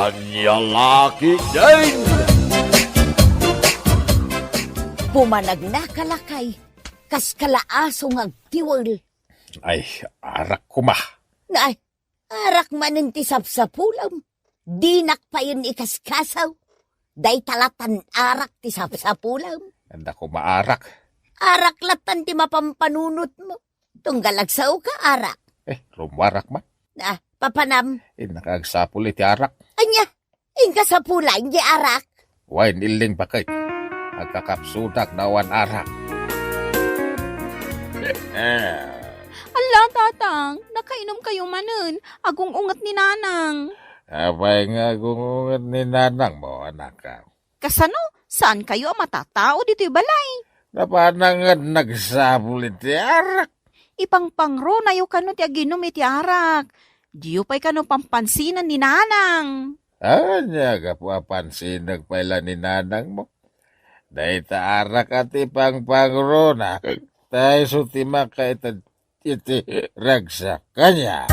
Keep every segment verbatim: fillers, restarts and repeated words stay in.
Ania la ketdin? Pumanagnaka, lakay, kas kalaaso nga agtiwel. Ay, arak koma. Nay, arak manen ti sapsapulem. Dinak payen ikaskasaw. Dayta latan arak ti sapsapulem. Adda koma arak. Arak latan ti mapampanunotmo. Tunggal agsaoka, arak. Eh, rummuarak man. Ah, papanam. Innaka agsapul iti arak. Ania? Inka sapulan ti arak? Wen, illing, baket. Agkakapsudak no awan arak. Alla, Tatang, nakainom kayo manen. Agung-unget ni Nanang. Apay nga agung-unget ni Nanangmo, anak? Kasano? Saan kayo a matatao ditoy balay? Napanangan nagsapul iti arak. Ipangpangronayo kano ti aginum iti arak. Diyo pay kano pampansinen ni Nanang. Ania, gapu a pansinek pay la ni Nanangmo? Dayta arak a ti pangpangrona. Ta isu ti makaited iti ragsak. Ania?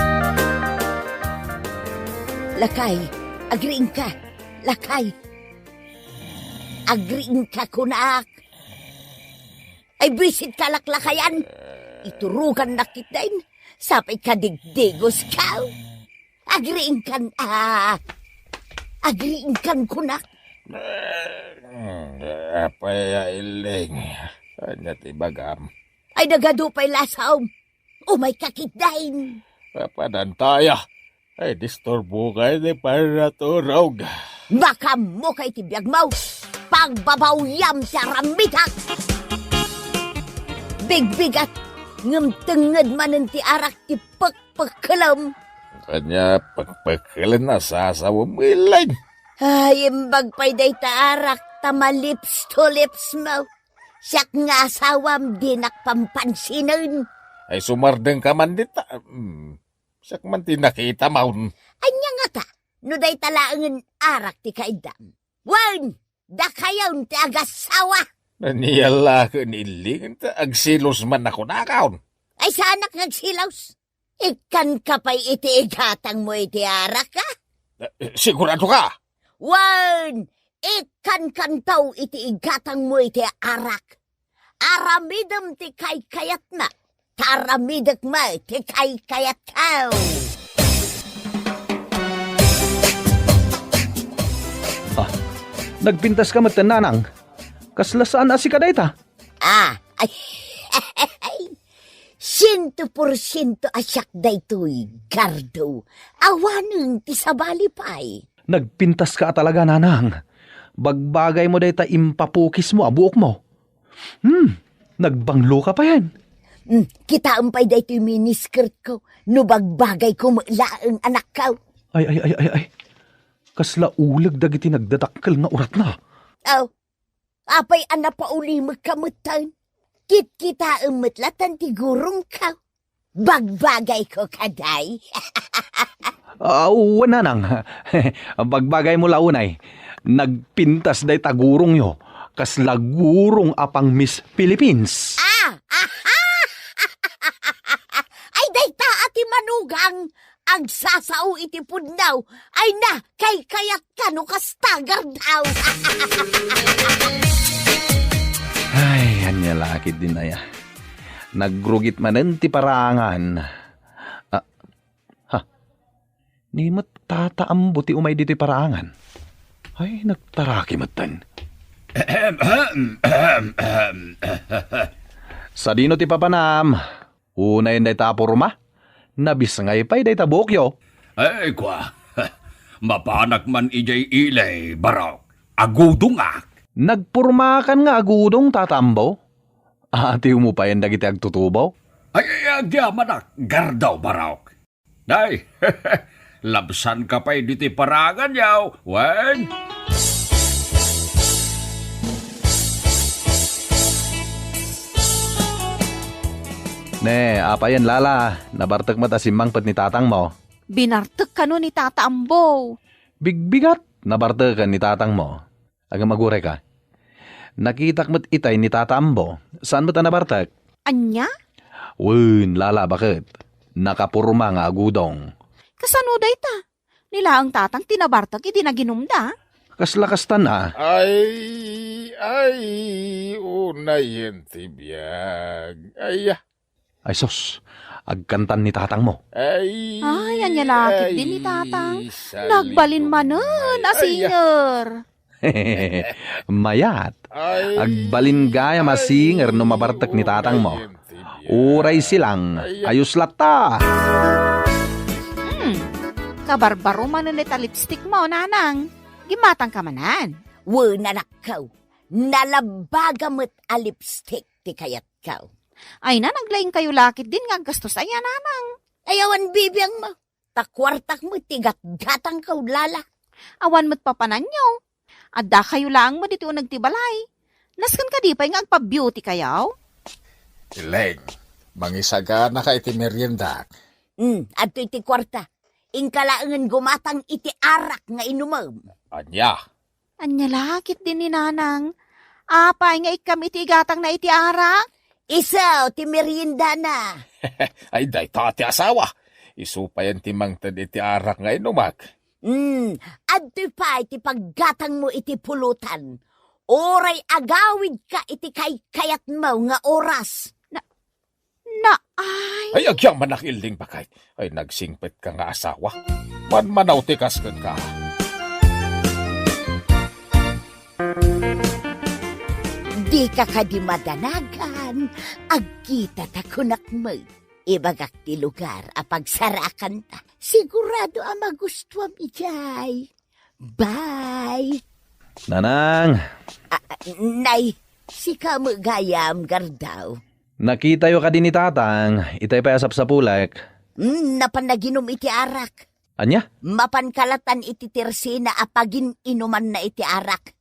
Lakay, agriingka. Lakay. Agriingka, kunak. Ay, buisit ka laklakayan. Iturugannak ketdin. Sapay ka digdigoska. Agriingkan, ah, agriingkan, kunak. Apay a, illing? Ania ti bagam? Ay, nagadu pay lasaom. Umayka ketdin. Papananta aya. Ay, disturboka iti pannaturog. Makaammoka iti biagmo. Pagbabawiam ti aramidek. Bigbigat, ngem tengnged manen ti arak ti pekpekkelem. Ania pekpekkelen a sasawem, illing? Ay, imbag pay dayta arak ta ma-lips to lips mo. Siak nga asawam, dinak pampansinen. Ay, sumardengka man dita. Hmm. Siak man ti nakitam. Ania ngata, no dayta laengen arak ti kaiddam? Wen, dakayon ti agasawa. Ania la ket, illing, ta agselos man a kunakon. Ay, saanak nga agselos. Ikkanka pay iti igatangmo iti arak, a? Eh, sigurado ka? Wen, ikkankanto iti igatangmo iti arak. Aramidem ti kaykayatna, ta aramidek met ti kaykayatko. Ah, nagpintaska met, Nanang. Kasla saan a sika dayta? Ah, ay, siento porsiento a siak daytoy, Gardo. Awanen ti sabali pay. Nagpintaska a talaga, Nanang. Bagbagaymo dayta impapukismo a buokmo. Hmm, nagbangloka payen. Hmm, kitaem pay daytoy miniskirtko. No bagbagayko met laeng, anakko. Ay, ay, ay, ay, ay. Kasla uleg dagiti nagdadakkel nga uratna. Aw, apay a napaulimekka metten? Kitkitaem met latta ti gurongko. Bagbagayko kadi. Ah, wen, Nanang. Bagbagaymo la unay. Nagpintas dayta gurongyo. Kasla gurong a pang-Miss Philippines. Ah! Aha! Ay, dayta a ti manugang. Agsasao iti pudno. Ay na, kaykayatko no kasta, Gardo. Ay, ania la ketdin aya. Nagrugit manen ti paraangan. Ah, ha? Ni met Tata Ambo ti umay ditoy paraangan. Ay, nagtaraki metten. Sadino ti papanam? Unayen dayta a purma? Nabisngay pay dayta buokyo. Ay, kua. Mapanak man idiay ili, Barok. Agudongak. Nagpurmakan nga agudong, Tata Ambo? Atiwmo payen dagiti agtutubo? Ay, ay, agyamanak, Gardo, Barok. Ay, labsanka pay ditoy paraangan, yaw, wen? Ne, apayen, Lala, nabartek met a simmangpet ni tatangmo. Binartek kano ni Tata Ambo. Bigbigat, nabarteken ni tatangmo. Agam, aguray ka. Nakitak met itay ni Tata Ambo. Saan met a nabartek? Ania? Wen, Lala, baket. Nakapurma nga agudong. Kasano dayta? Ni laeng tatang ti nabartek idi naginumda. Kasla kastan a. Ay, ay, unayen ti biag. Ay, ah. Ay, sus, agkantan ni tatangmo. Ay, Ay, ania la ketdin ni tatang. Nagbalin manen a singer. Mayat. Agbalin gayam a singer no mabartek ni tatangmo. Uray silang, ayos latta. Hmm. Kabarbaro manen dayta lipstick mo, nanang. Gimmatang ka manen. Wen, anakko. Nalabbaga met a lipstick ti kayatko. Ay, nanang, aglaingkayo la ketdin nga aggastos aya, nanang. Ay, awan bibiangmo. Ta kuartak met ti gatgatangko, lala. Awan met papananyo. Addakayo laeng met iti uneg ti balay. Nasken kadi pay nga agpa-beauty kayo? Ileng, mangisaganaka iti meriendak. Hmm, adtoy ti kuarta. Inka laengen gumatang iti arak nga inumem. Ania? Ania la ketdin ni nanang. Apay nga ikkam iti igatangna iti arak? Isu ti meriendana. Ay, dayta ti asawa. Isu payen ti mangted iti arak nga inumak. Hmm, adtoy pay ti paggatangmo iti pulutan. Uray agawidka iti kaykayatmo nga oras. Na, naay. Ay, agyamanak, Ileng, baket. Ay, nagsingpetka nga asawa. Manmanaw ti kas kenka. Dika kadi madanagan, agkita ta kunak met. Ibagak ti lugar a pagsarakanta. Sigurado a magustuam idiay. Bye! Nanang! Ah, ah, nay, sika met gayam, Gardaw. Nakitayo kadi ni tatang, itay pay a sapsapulek. Hmm, napan naginum iti arak. Ania? Mapan kalatan iti tersena a pagin-inumanna iti arak.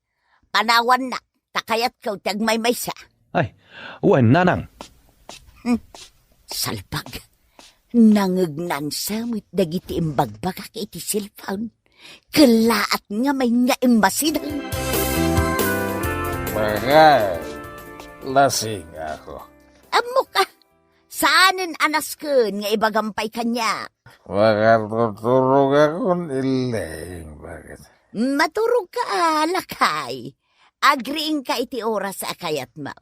Panawannak, ta kayatko ti agmaymaysa. Ay, wen, nanang. Hmm, salbag. Nangegnansa met dagiti imbagbagak iti cellphone. Kellaat ngamin nga immasideg. Baket, lasingako. Ammok a, saanen a nasken nga ibagam pay kaniak. Makatuturogakon, Ileng, baket. Maturogka a, lakay. Agriingka iti oras a kayatmo.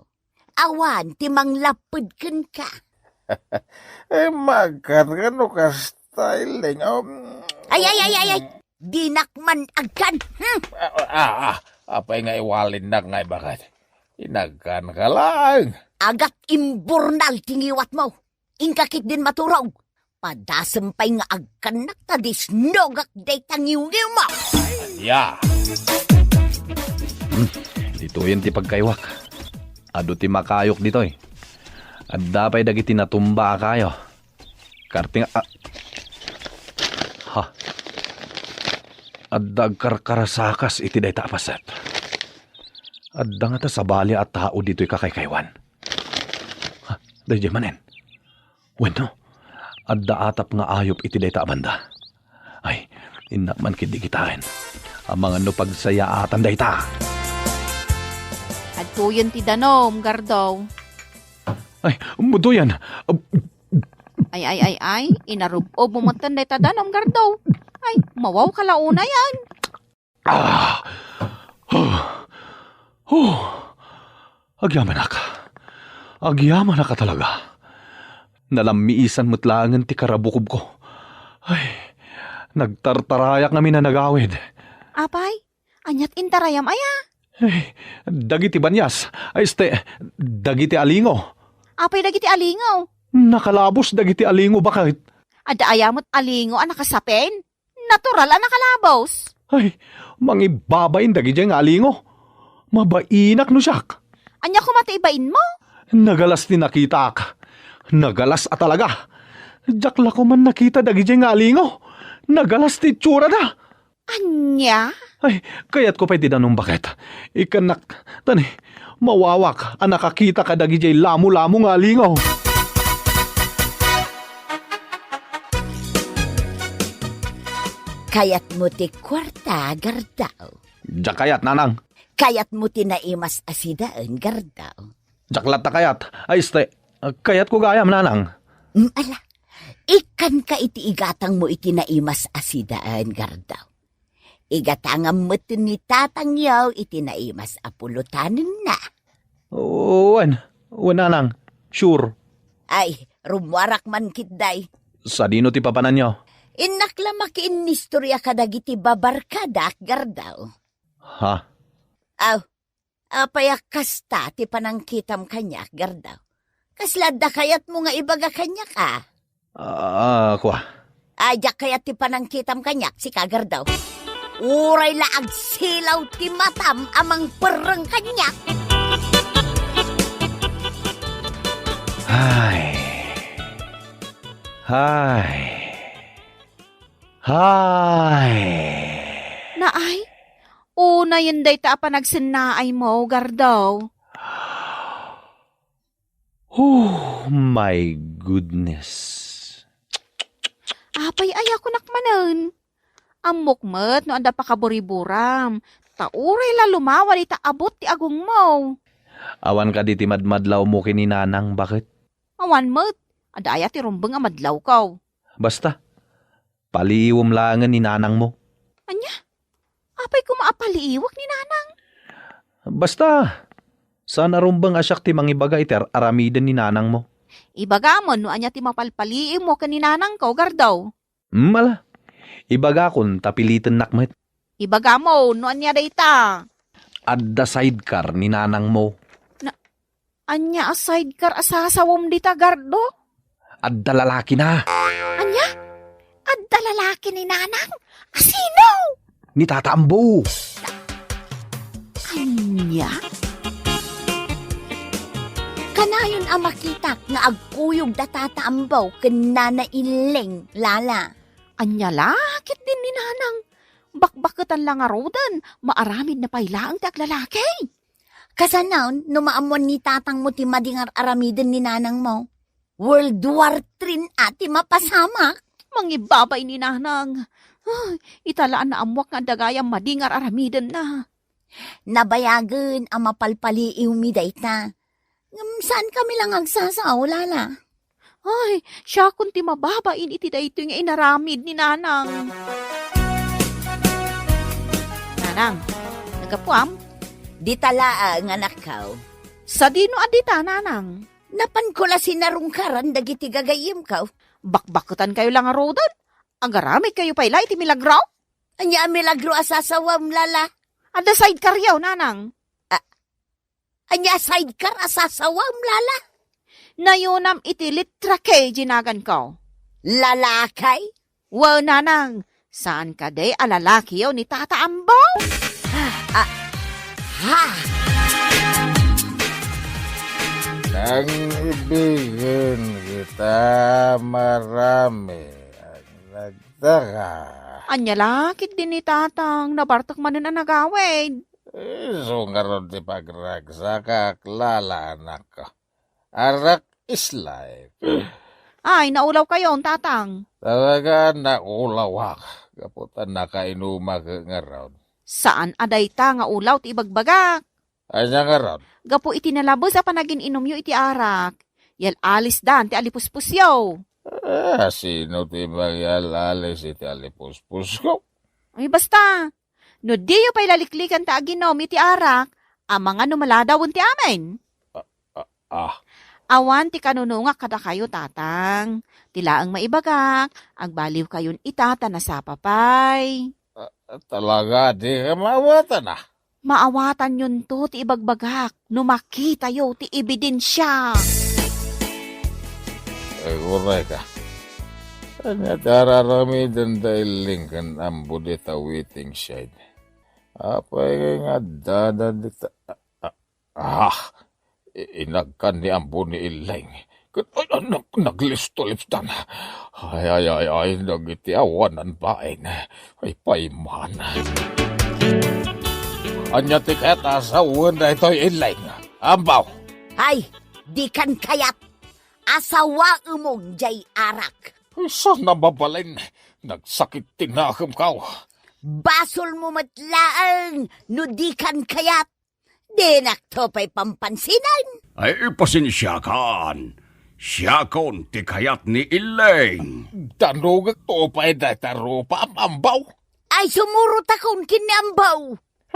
Awan ti manglapped kenka. Eh, magkan kano kasta, Ileng? Um, Ay, ay, ay, ay, ay! Dinak man agkan! Hmm! Ah, ah, ah, apay nga iwalinnak nga ibakat? Inagkan ka laeng. Agat imburnal ti ngiwatmo. Inka ketdin maturog. Padasem pay nga agkannak ta disnogak dayta ngiwngiwmo. Ania? Hmm, ditoyen ti pagkayuak. Adu ti makayok ditoy. Adda pay dagiti natumba a kayo. Karting a, ha. Adda agkarkarasakas iti dayta a paset. Adda ngata sabali a tao ditoy kakaykaywan. Ha, daydiay manen. Wenno, adda atap nga ayup iti dayta a banda. Ay, innak man ketdi kitaen. Amangan no pagsayaatan dayta. Adtoyen ti danum, Gardaw. Ay, mudoyan. Ay, ay, ay, ay, inarub-ub mo metten dayta danum, Gardaw. Ay, mawawka la unayen. Ah! Huh! Huh! Agyamanak. Agyamanak a talaga. Nalammiisan met laengen ti karabukobko. Ay, nagtartarayak ngamin a nagawid. Apay, aniat intarayam aya? Ay, dagiti banias. Ay, este, dagiti alingo. Apay dagiti alingo? Nakalabos dagiti alingo, baket. Adda aya met alingo a nakasapen? Natural a nakalabos. Ay, mangibabain dagidiay nga alingo. Mabainak no siak. Ania koma ti ibainmo? Nagalas ti nakitak. Nagalas a talaga. Diak la koman nakita dagidiay nga alingo. Nagalas ti itsura da. Ania? Ay, kayatko pay ti danum, baket. Ikkannak, tani, mawawak a nakakita kadagidiay lamolamo nga alingo. Kayatmo ti kuarta, Gardaw? Diak kayat, nanang. Kayatmo ti naimas a sidaen, Gardaw? Diak latta kayat. Ay, este, kayatko gayam, nanang. Mm, ala, Ikkanka iti igatangmo iti naimas a sidaen, Gardaw. Igatangam met ni tatangyo iti naimas a pulotanenna. Wen, wen, nanang, sure. Ay, rummuarak man ketdi. Sadino ti papananyo? Innak la makiinnistorya kadagiti babarkadak, Gardaw. Ha? Aw, apay a kasta ti panangkitam kaniak, Gardaw? Kasla adda kayatmo nga ibaga kaniak, a? Ah, kua. Ay, diak kayat ti panangkitam kaniak, sika, Gardaw. Uray la agsilaw ti matam a mangperreng kaniak. Ay. Ay. Ay. Naay, unayen dayta a panagsennaaymo, Gardaw. Oh my goodness. Apay, ayakunak manen. Ammok met no adda pakaburiburam, ta uray la lumawa dita abut ti agongmo. Awan kadi ti madmadlawmo ken ni nanang, baket? Awan met. Adda aya ti rumbeng a madlawko? Basta, paliiwem laengen ni nanangmo. Ania? Apay koma a paliiwek ni nanang? Basta, saan a rumbeng a siak ti mangibaga iti ar-aramiden ni nanangmo. Ibagamon no ania ti mapalpaliiwmo ken ni nanangko, Gardaw. Hmm, ala. Ibagakon ta pilitennak met. Ibagamo no ania dayta. Adda sidecar ni nanangmo. Na, ania a sidecar a sasawem dita, Gardo? Adda lalakina. Ania? Adda lalaki ni nanang? A sino? Ni Tata Ambo. Ania? Kanayon a makitak nga agkuyog da Tata Ambo ken Nana Illing, Lala. Ania la ketdin ni nanang? Bakbaketan la ngaruden, maaramidna pay laeng ti aglalaki. Kasano no maammuan ni tatangmo ti madi nga ar-aramiden ni nanangmo? World War Three a ti mapasamak. Mangibabain ni nanang. Ay, ita la a naammuak nga adda gayam madi nga ar-aramidenna. Nabayagen a mapalpaliiwmi dayta. Ngem saankami la nga agsasao, Lala. Ay, siakon ti mababain iti daytoy nga inaramid ni nanang. Nanang, naggapuam? Dita laeng, anakko. Sadino a dita, nanang? Napanko la sinarungkaran dagiti gagayyemko. Bakbaketankayo la ngaruden? Agaramidkayo pay la iti milagro? Ania a milagro a sasawam, Lala? Adda sidecaryo, nanang. A-, ania a sidecar a sasawam, Lala? Nayonam iti letra K ti naganko. Lalaki? Wen, nanang, saan kadi a lalakiyo ni Tata Ambo? Ah, ha? Nang ibigen kita marami ang nagtaka. Ania la ketdi ni tatang, nabartek manen a nagawid. Isu ngarud ti pagragsakak, Lala, anakko. Arak is life. Ay, naulawkayon, tatang. Talaga, naulawak. Gapu ta nakainumak ngarud. Saan a dayta nga ulaw ti ibagbagak? Ania ngarud? Gapu iti nalabes a panagin-inumyo iti arak, yal-alisdan ti alipuspusyo. Ah, sino ti mangyal-alis iti alipuspusko? Ay, basta. No diyo pay laliklikan ta aginum iti arak, amangan no maladawen ti amin. Ah, ah. Awan ti kanunungak kadakayo, tatang. Ti laeng maibagak, agbaliwkayon ita ta nasapa pay. Ah, talaga, di ka maawatan, ah. Maawatanyonto ti ibagbagak no makitayo ti ebidensia. Ay, uray ka. Ania ti ar-aramiden da Illing ken Ambo dita waiting shed? Apay nga addada dita? Ah, ah, i-, inagkan ni Ambo ni Illing. Ket, ay, ah, nag-, naglisto-listan. Ay, ay, ay, ay, dagiti awanan bain. Ay, payman. Ania ti kayat a asawen daytoy Illing? Ambaw! Ay, dikan kayat. Asawaemon jay arak. Saan a mabalin? Nagsakit ti nakemko. Basolmo met laeng no dikan kayat. Dinakto pay pampansinan. Ay, pasensiakan. Siakon ti kayat ni Illing. Danugek to pay dayta rupa, Ambaw. Ay, sumurotakon ken ni Ambaw.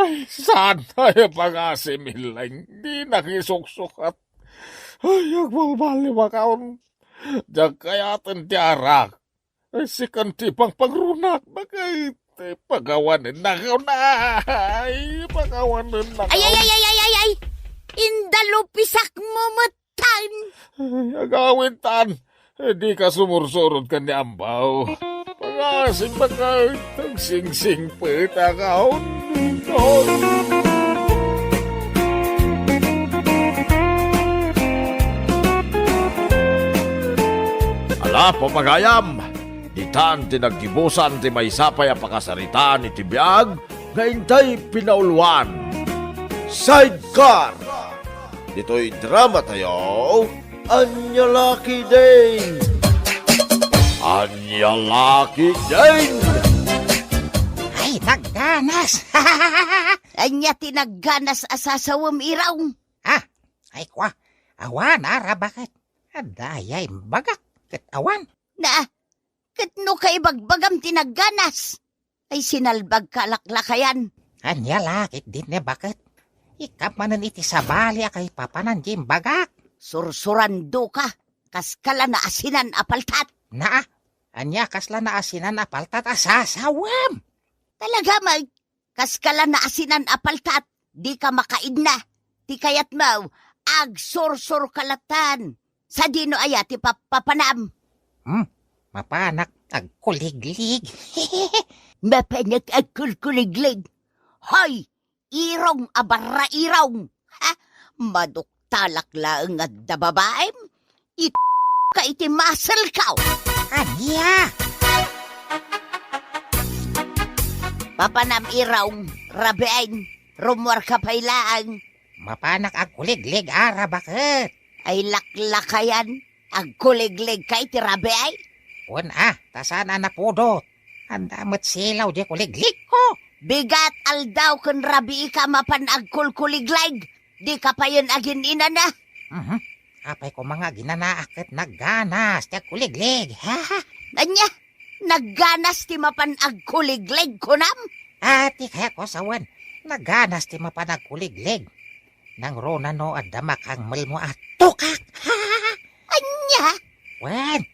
Ay, saan tayo pangasi, Mileng? Di nakisuksukat. Ay, agbalbaliwakon. Diak kayaten ti arak. Ay, sikan ti pangpangrunak, bakit? Ay, pagawanennakon. Ay, pagawanennakon. Ay, ay, ay, ay, ay, ay, ay! Indalupisak mo met tan! Ay, agawid tan. Eh, di ka sumursurod ken ni Ambaw. Pangasimbakag tagsingsingpet a kaon. Ala, papagayam! Ditan ti naggibusan ti maysa pay a pakasaritaan iti biag nga intay pinauloan. Sidecar! Ditoy drama tayo, Ania La Ketdin! Ania La Ketdin! Ay, nagganas! Ania ti nagganas a sasawem, Iraw? Ah, ay kwa, awan, ara, bakit? Adda aya imbagak, ket awan. Na, ket no kaibagbagam ti nagganas, ay sinalbagka a laklakayan. Ania la ketdin ne, baket? Ikkam manen iti sabali a kaipapanan ti imbagak. Sursurandoka, kaskala naasinan a paltat. Naa, ania kasla naasinan a paltat a sasawem? Talaga, Mike? Kaskala naasinan a paltat, dika makaidna. Ti kayatmo, agsursurka latta. Sadino aya ti papapanam? Hmm, mapanak agkuliglig. Mapanak agkulkuliglig. Hoy, irong a barrairong! Ha? Maduktalak laeng nga adda babaem? It ka iti muscle ko! Ania? Papanam, irong, rabiin, rumuarka pay laeng. Mapanak agkuliglig, ara, baket? Ay, laklakayan, agkuliglig ka iti rabii? Wen a, ta saan a napudot. Adda met silaw di kuligligko. Bigat aldaw ken rabiika mapan agkulkuliglig. Dika payen agin-inana. Mhm. Apay koma nga aginanaak ket nagganas ti agkuliglig. Ania? Nagganas ti mapan agkuliglig, kunam? Ah, ti kayatko sawen, nagganas ti mapan agkuliglig. Nangruna no adda makangmelmo a tukak. Ania? Wen,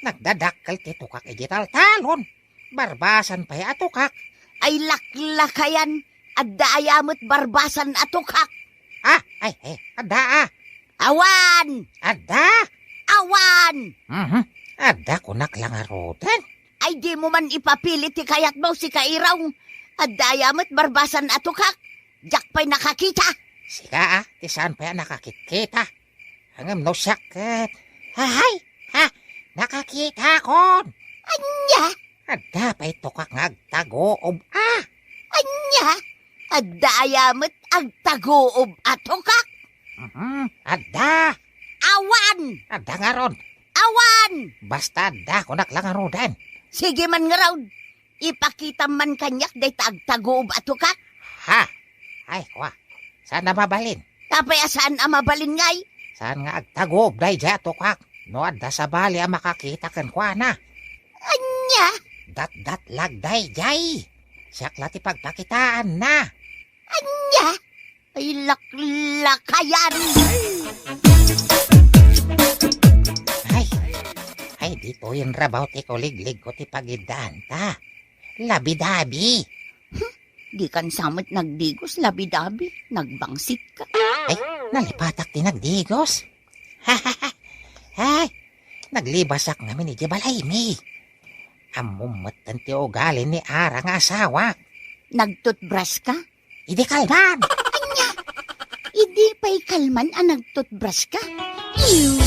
nagdadakkel ti tukak iti taltalon. Barbasan pay a tukak. Ay, laklakayan, adda aya met barbasan a tukak? Ah, ay, ay, adda, ah. Awan! Adda? Awan! Mhm. Adda, kunak la ngaruden. Ay, dimo man ipapili ti kayatmo, sika, irong. Adda aya met barbasan a tukak? Diak pay nakakita. Sika, ah, ti saan pay a nakakitkita. Ngem no siak ket, ahay, ha, nakakitakon. Ania? Adda pay tukak nga agtaguob, ah. Ania? Adda aya met agtaguob a tukak? Mhm, adda. Awan. Adda ngarud. Awan. Basta adda, kunak la ngaruden. Sige man ngarud. Ipakitam man kaniak dayta agtaguob a tukak. Ha? Ay, kwa. Saan a mabalin? Apay a saan a mabalin ngay? Saan nga agtaguob daydiay a tukak? No adda sabali a makakita kenkuana. Ania? Datdatlag daydiay. Siak la ti pagpakitaanna. Ania? Ay, laklakayan! Ay, ay, ditoyen rabaw ti kuligligko ti pagiddaanta. Labi-dabi. Hmm, dikan sa met nagdigos, labi-dabi. Nagbangsitka. Ay, nalipatak ti nagdigos. Ay, naglibasak ngamin idiay balaymi. Ammom metten ti ugali ni Ara nga asawak. Nagtutbrush ka? Idi kalman. Ania? Idi pay kalman a nagtutbrush ka? Ew!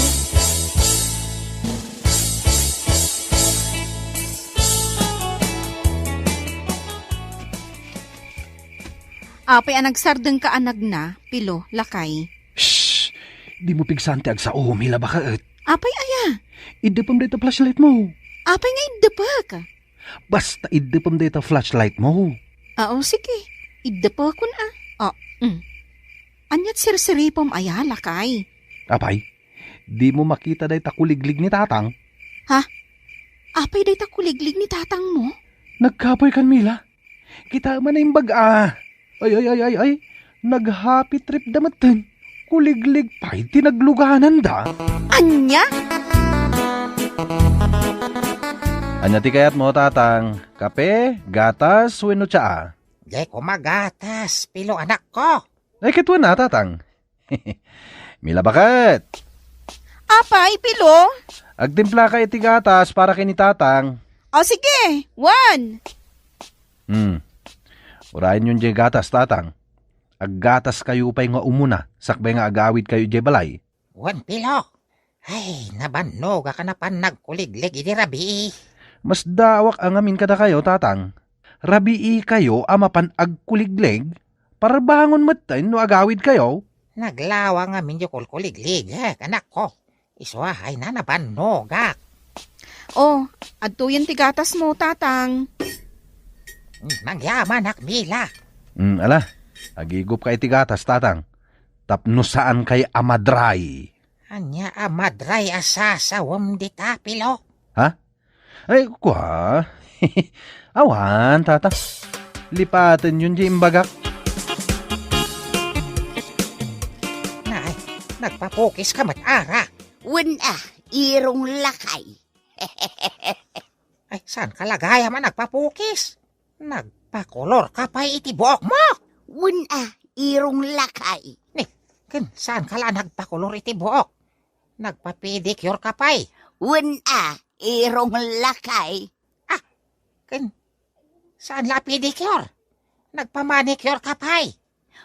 Apay a nagsardengka a nagna, Pilo, lakay? Shh! Dimo pigsaan ti agsaom, Hila, baket. Apay aya? Iddepem dayta flashlight mo. Apay nga iddepek? Basta iddepem dayta flashlight mo. Ah, o, sige. Iddepekon a. Ah, mm. Aniat sirsiripem aya, lakay? Apay, Dimo makita dayta kuliglig ni Tatang? Ha? Apay dayta kuliglig ni Tatangmo? Nagkapoy kan Mila. Kita man a imbag a. Ay, ay, ay, ay, ay. Nag-happy trip da metten. Kuliglig pay ti naglugananda. Ania? Ania ti kayatmo, Tatang? Kape, gatas, wenno tsaa? Diay koma gatas, Pilo, anakko. Ay, ket wen a, Tatang. Mila, baket. Apay, Pilo? Agtimplaka iti gatas para ken ni Tatang. O, sige, wen. Hmm. Urayenyon diay gatas, Tatang. Aggataskayo pay nga umuna, sakbay nga agawidkayo idiay balay. Wen, Pilo. Ay, nabannogak a napan nagkuliglig idi rabii. Masdaawak a ngamin kadakayo, Tatang. Rabiikayo a mapan agkuliglig, parbangon metten no agawidkayo. Naglawa ngamin diay kulkuliglig, eh, anakko. Isu a, ay, nabannogak. O, adtoyen ti gatasmo, Tatang. Hmm, nagyamanak, Mila. Hmm, ala, agigupka iti gatas, Tatang. Tapno saankay a madray. Ania a madray a sasawem dita, Pilo? Ha? Ay, kua? Awan, Tata. Lipatenyon diay imbagak. Nay, nagpapukiska met, Ara. Wen a, irong lakay. Ay, saanka la gayam a nagpapukis? Nagpakolorka pay iti buokmo? Wen a, irong lakay. Ni, ken saanka la nagpakolor iti buok? Nagpapedicureka pay? Wen a, irong lakay. Ah, ken saan la a pedicure? Nagpamanicureka pay?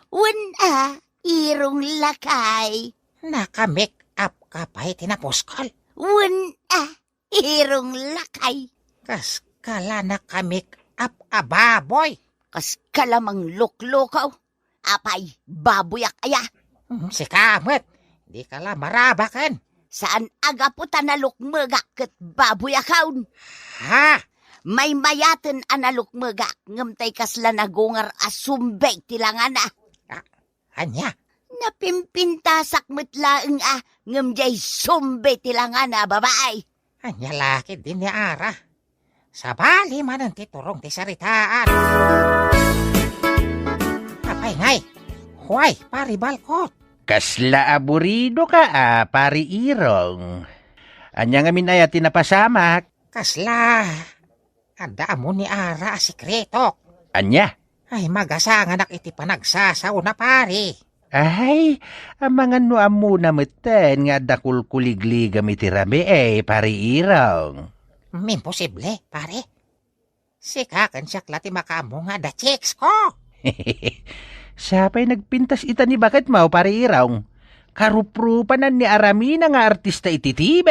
Wen a, irong lakay. Naka-make-upka pay ti napuskol? Wen a, irong lakay. Kaska la naka-make-up a baboy. Kaska la mangluklukaw. Apay, baboyak aya? Hmm, sika met, dika la marabaken. Saan a gapu ta nalukmegak ket baboyakon. Ha? Maymayaten a nalukmegak, ngem tay kasla nagungar a sumbe ti langana. Ah, ania? Napimpintasak met laeng a, ngem diay sumbe ti langana a babai. Ania la ketdi ni Ara? Sabali manen ti turong ti saritaan. Apay ngay? Huay, Pari Balkot. Kasla aburidoka a, Pari Irong. Ania ngamin aya ti napasamak? Kasla adda ammo ni Ara a sekretok. Ania? Ay, magasanganak iti panagsasaona, pari. Ay, amangan no ammona metten nga adda kulkuligligam iti rabii, Pari Irong. Imposible, pari. Sika ken siak la ti makaammo nga adda chicks ko. Siya pay nagpintas ita ni baketmo, Pari Irong. Karuprupanan ni Aramina nga artista iti T V.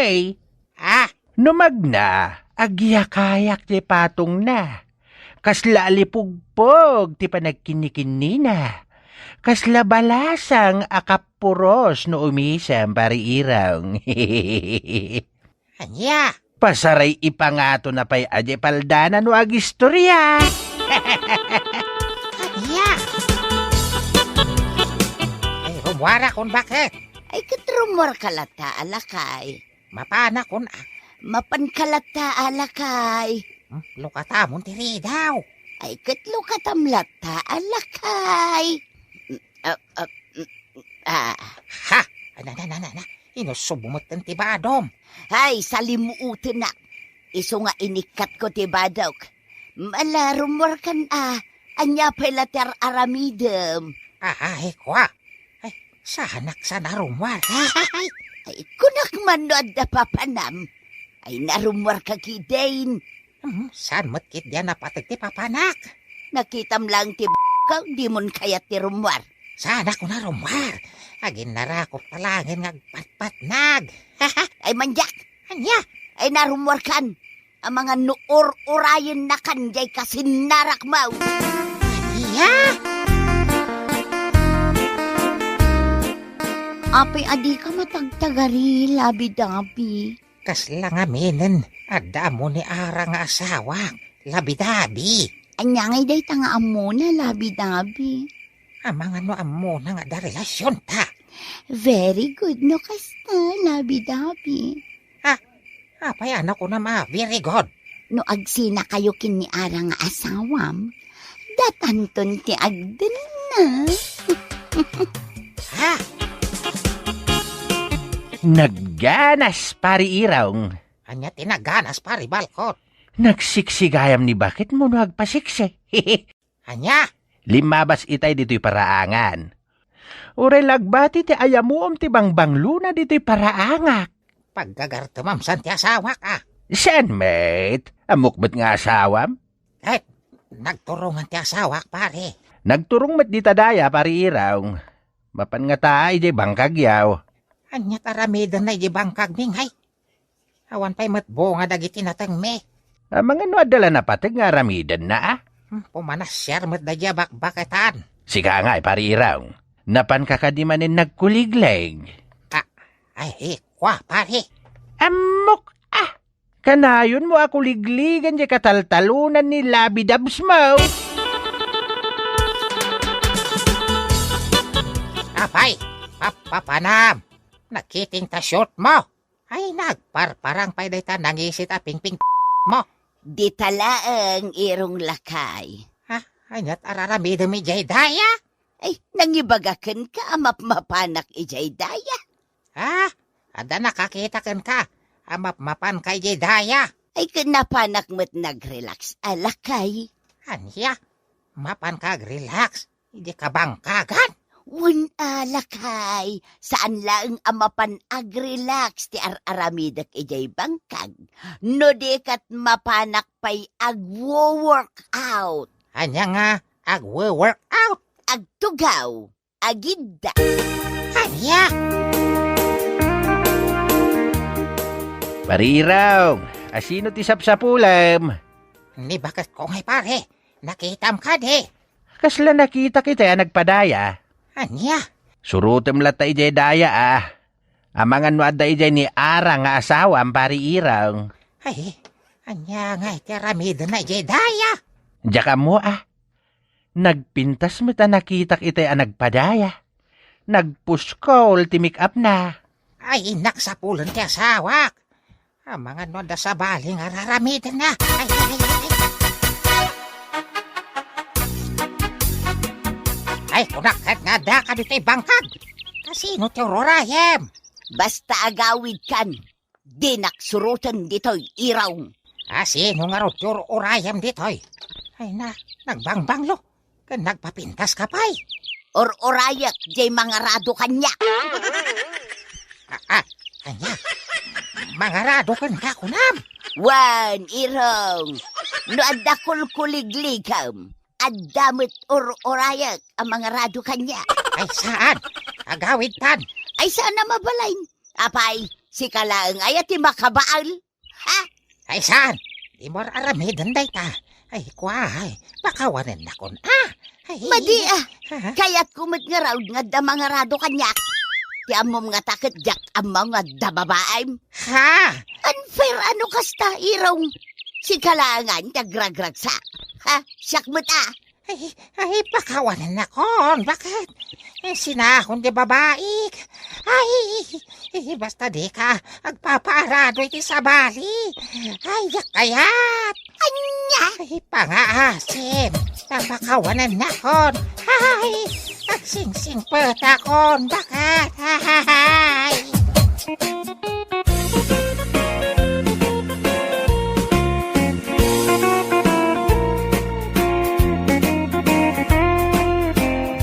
Ah! No magna, agyakayak ti patongna. Kasla alipugpog ti panagkinnikinnina. Kasla balasang a kappuros no umisem, Pari Irong. Ania? Pasaray ipangato na pay a di paldana no agistoria. Ania? Ay, rummuarakon baket. Ay, ket rummuarka latta a lakay. Mapanakon a. Mapanka latta a lakay. Hmm, lukatamon ti ridaw. Ay, ket lukatam latta a lakay. Mm, ah, ah, mm, ah. Ha? Ana, na, na, na, na. Inusubmo metten ti badom. Ay, salimuotenak. Isu nga inikkatko ti badok. Mala, rummuarkan a. Ania pay la ti ar-aramidem? Ay, kua. Ay, saanak sa narummuar. Ay, kunak man no adda papanam. Ay, narummuarka ketdin. Hmm, saan met ketdi a napateg ti papanak? Nakitam laeng ti b-, ka, dimon kayat ti rummuar. Saanak a narummuar. Aginnarakop ta laengen nga agpatpatnag. Ay, mandiak. Ania? Ay, narummuarkan. Amangan no ur-urayennakan diay kasinnarakmo. Ania? Apay a dika matagtagari, labi-dabi? Kasla ngaminen, adda ammo ni Ara nga asawak, labi-dabi. Ania ngay dayta nga ammona, labi-dabi? Amangan no ammona nga adda relasionta. Very good no kasta, labi-dabi. Ha? Apay a nakunam a very good? No agsinakayo ken ni Ara nga asawam, datanton ti agdenna. Ha? Nagganas, Pari Irong. Ania ti nagganas, Pari Balkot? Nagsiksigayam ni baketmo no agpasiksi. Ania? Limmabas itay ditoy paraangan. Uray la agbati ti ayamuom ti bangbanglona ditoy paraangak. Paggagartemam san ti asawak, a? Saan met? Ammok met nga asawam? Ket, nagturongan ti asawak, pare. Nagturong met dita daya, Pari Irong. Mapan ngata idiay bangkagyo. Ania ti aramidenna idiay bangkagmi, ngay? Awan pay met bunga dagiti natengmi. Amangan no adda la napateg nga aramidenna, a? Hmm, pumanasiar met daydiay a bakbaketan. Sika ngay, Pari Irong. Napanka kadi manen nagkuliglig? A, ay, kua, pare. Ammok, a! Kanayonmo a kuligligen diay kataltalonan ni labi-dabsmo. Apay, pappapanam. Nakiting ta shortmo. Ay, nagparparang pay dayta nangisit a pingpingmo. Dita laeng, Irong lakay. Ha? Ania ti ar-aramidem idiay daya? Ay, nangibaga kenka a mapmapanak idiay daya. Ha? Adda nakakita kenka a mapmapanka idiay daya? Ay, ken napanak met nag-relax a lakay. Ania? Mapanka ag-relax idiay kabangkagan? Wen a lakay, saan laeng a mapan ag-relax ti ar-aramidek idiay bangkag, no di ket mapanak pay agwo-workout. Ania nga agwo-workout? Agtugaw, agidda. Ania? Pari Irong, asino ti sapsapulem? Ni baketko ngay, pare, nakitam kadi? Kasla nakitak itay a nagpadaya. Ania? Surotem latta idiay daya, a. Amangan no adda idiay ni Ara nga asawam, Pari Irong. Ay, ania ngay ti aramidenna idiay daya? Diak ammo, a. Nagpintas met a nakitak itay a nagpadaya. Nagpuskol ti make-up na. Ay, innak sapulen ti asawak. Amangan no adda sabali nga ar-aramidenna. Ay, ay, ay, ay. Ay, kunak ket nga adda kaditoy bangkag. Asino ti ururayem? Basta agawidkan, dinak suroten ditoy, Irong. Asino ngarud ti ur-urayem ditoy? Ay na, nagbangbanglo. Ken nagpapintas ka pay. Ur-urayek diay mangarado kaniak. A, a, ania? Mangarado kenka kunam? Wen, Irong, no adda kulkuligligem, adda met ur-urayek a mangarado kaniak. Ay saan? Agawidtan. Ay saan a mabalin? Apay, sika laeng aya ti makabael? Ha? Ay saan? Dimo ar-aramiden dayta. Ay, kua, ay, pakawanennakon, a. Ay, madi, a. Ha? Kayatko met ngarud nga adda mangarado kaniak. Ti ammom ngata ket diak ammo nga adda babaem. Ha? Unfair a no kasta, Irong. Sika laengen ti agragragsak. Ha? Siak met, a. Ay, ay, pakawanennakon. Baket? Eh, sinahon ti babaik. Ay, eh, basta dika agpapaarado iti sabali. Ay, diak kayat. Ania? Ay, pangaasim. Ta pakawanennakon. Ay, agsingsingpetakon. Baket? Ay.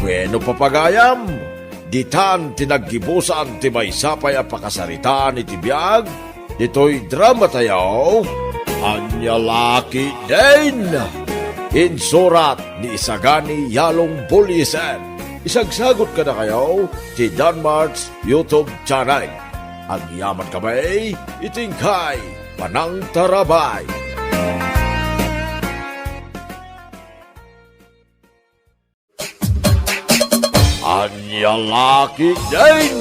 Bueno, papagayam, ditan ti naggibusan ti maysa pay a pakasaritaan iti biag ditoy dramatayo, Ania La Ketdin. Insurat ni Isagani Yalong Buliesen. Isagsagut kadakayo ti Danmart's YouTube channel. Agyamankami iti inkay panangtarabay. Ania La Ketdin!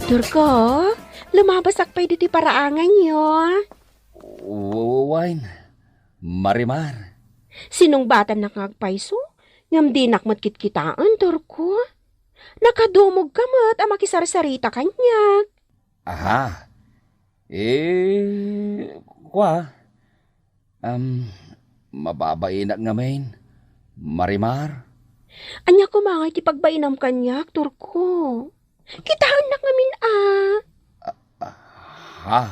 Turko, lumabasak pay ditoy paraanganyo. W-, wine, Marimar. Sinungbatannak nga agpayso, ngem dinak met kitkitaen, Turko. Nakadumogka met a makisarsarita kaniak. Aha. Eh, kua, am, mababainak ngamin, Marimar. Ania koma ngay ti pagbainam kaniak, Turko? Kitaennak ngamin a. Ha?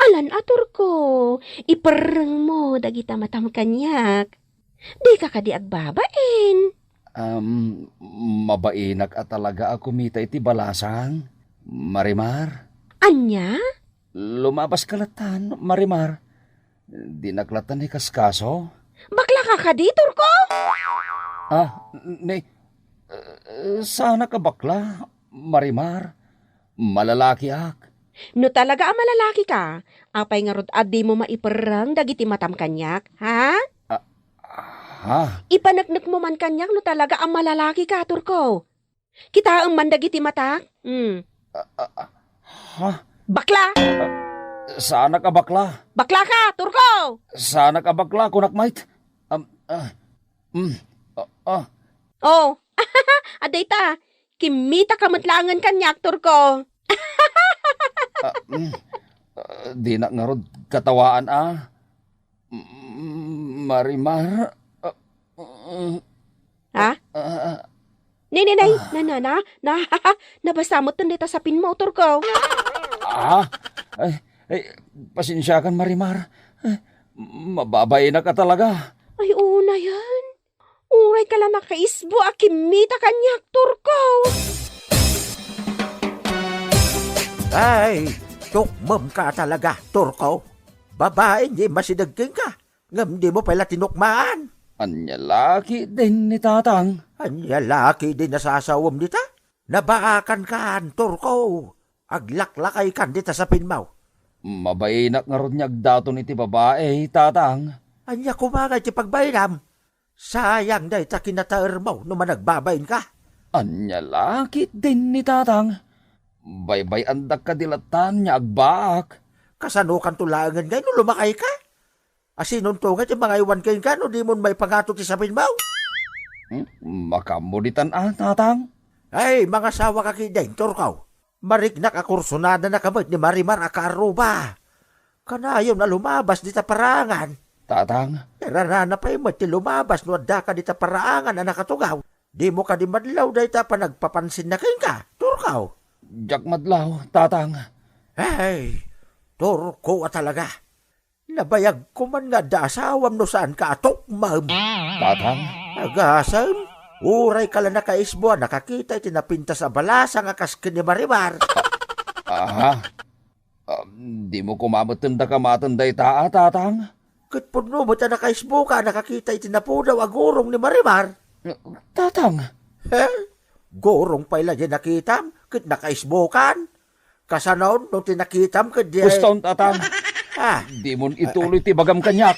Alan a, Turko, iperrengmo dagita matam kaniak. Dika kadi agbabain? Am, mabainak a talaga a kumita iti balasang, Marimar. Ania? Lumabaska lattan, Marimar. Dinak lattan ikaskaso. Baklaka kadi, Turko? Ah, ni, eh, saanak a bakla, Marimar. Malalakiak. No talaga a malalakika, apay ngarud a dimo maiperreng dagiti matam kaniak, ha? Ah, ha? Ipaneknekmo man kaniak no talaga a malalakika, Turko. Kitaem man dagiti matak. Hmm. Ah, ah, ah, ha? Bakla! Ah, saanak a bakla. Baklaka, Turko! Saanak a bakla, kunak met. Am, ah, mm, ah, ah. Oh, adda ita. Kimmitaka met laengen kaniak, Turko. Ah, mm, ah, dinak ngarud katawaan, ah. Mm, Marimar, ah, mm, Ha? ah, ah, Nay, nay, nay, ah. Na, na, na, na, nabasa met dayta sapinmo, Turko. Ah, ay, ay, pasensiakan, Marimar. Ay, mababainak a talaga. Ay, oo na yan. Uray ka la nakaisbo a kimmita kaniak, Turko. Ay, tukmem ka talaga, Turko. Babaen ti masideg kenka, ngem dimo pay la tinukmaan. Ania la ketdin ni Tatang? Ania la ketdin a sasawem dita? Nabaakankan, Turko. Aglaklakaykan dita sapinmo. Mabainak ngarud nga agdaton iti babai, Tatang. Ania koma ngay ti pagbainam? Sayang dayta kinataermo no managbabainka. Ania la ketdin ni Tatang? Baybay-andak kadi lattan nga agbaak. Kasanokanto laengen ngay no lumakayka? Asinonto ngay ti mangaywan kenka no dimon maipangato ti sapinmo? Hmm? Makaammo ditan a, Tatang? Ay, mangasawaka ketdin, Turko. Mariknak a kursonadanaka met ni Marimar a kaarruba. Kanayon a lumabas dita paraangan. Tatang. Irarana pay met ti lumabas no addaka dita paraangan a nakatugaw. Dimo kadi madlaw dayta a panagpapansinna kenka, Turko? Diak madlaw, Tatang. Ay, Turko a talaga. Nabayagko man nga adda asawam no saanka a tukmem. Tatang? Agasem, uray ka la nakaisbo a nakakita iti napintas a balasang a kas ken ni Marimar. Aha. Ah, dimo koma met dakamatenda ita a, Tatang? Ket pudno met a nakaisboka a nakakita iti napudaw a gurong ni Marimar. Tatang. He? Gurong pay la diay nakitam ket nakaisbokan? Kasano no ti nakitam ket diay... Pustaon, Tatang. Ah. Dimon ituloy ti bagam kaniak.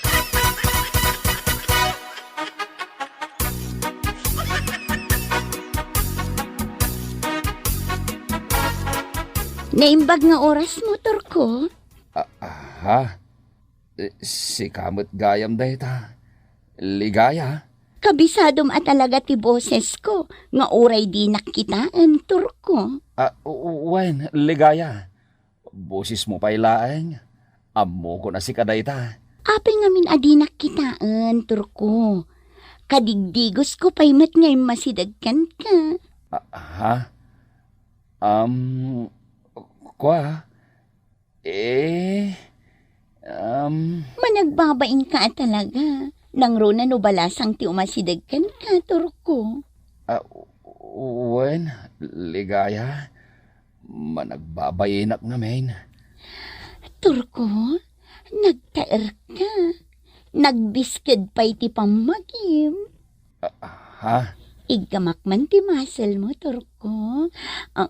Naimbag nga orasmo, Turko. Ah, aha. Eh, sika met gayam dayta, Ligaya. Kabisadom a talaga ti bosesko nga uray dinak kitaen, Turko. Ah, u-, u-, wen, Ligaya. Bosesmo pay laeng. Ammokon a sika dayta. Apay ngamin a dinak kitaen, Turko? Kadigdigosko pay met nga immasideg kenka. Ah, ha? Am, kua? Eh, um, Managbabainka a talaga. Nangruna no balasang ti umasideg kenka, Turko. Ah, wen, Ligaya. Managbabainak ngamin. Turko, nagtaerka. Nagbisked pay ti pammagim. Ah, ha? Iggamak man ti muscle-mo, Turko. Ah,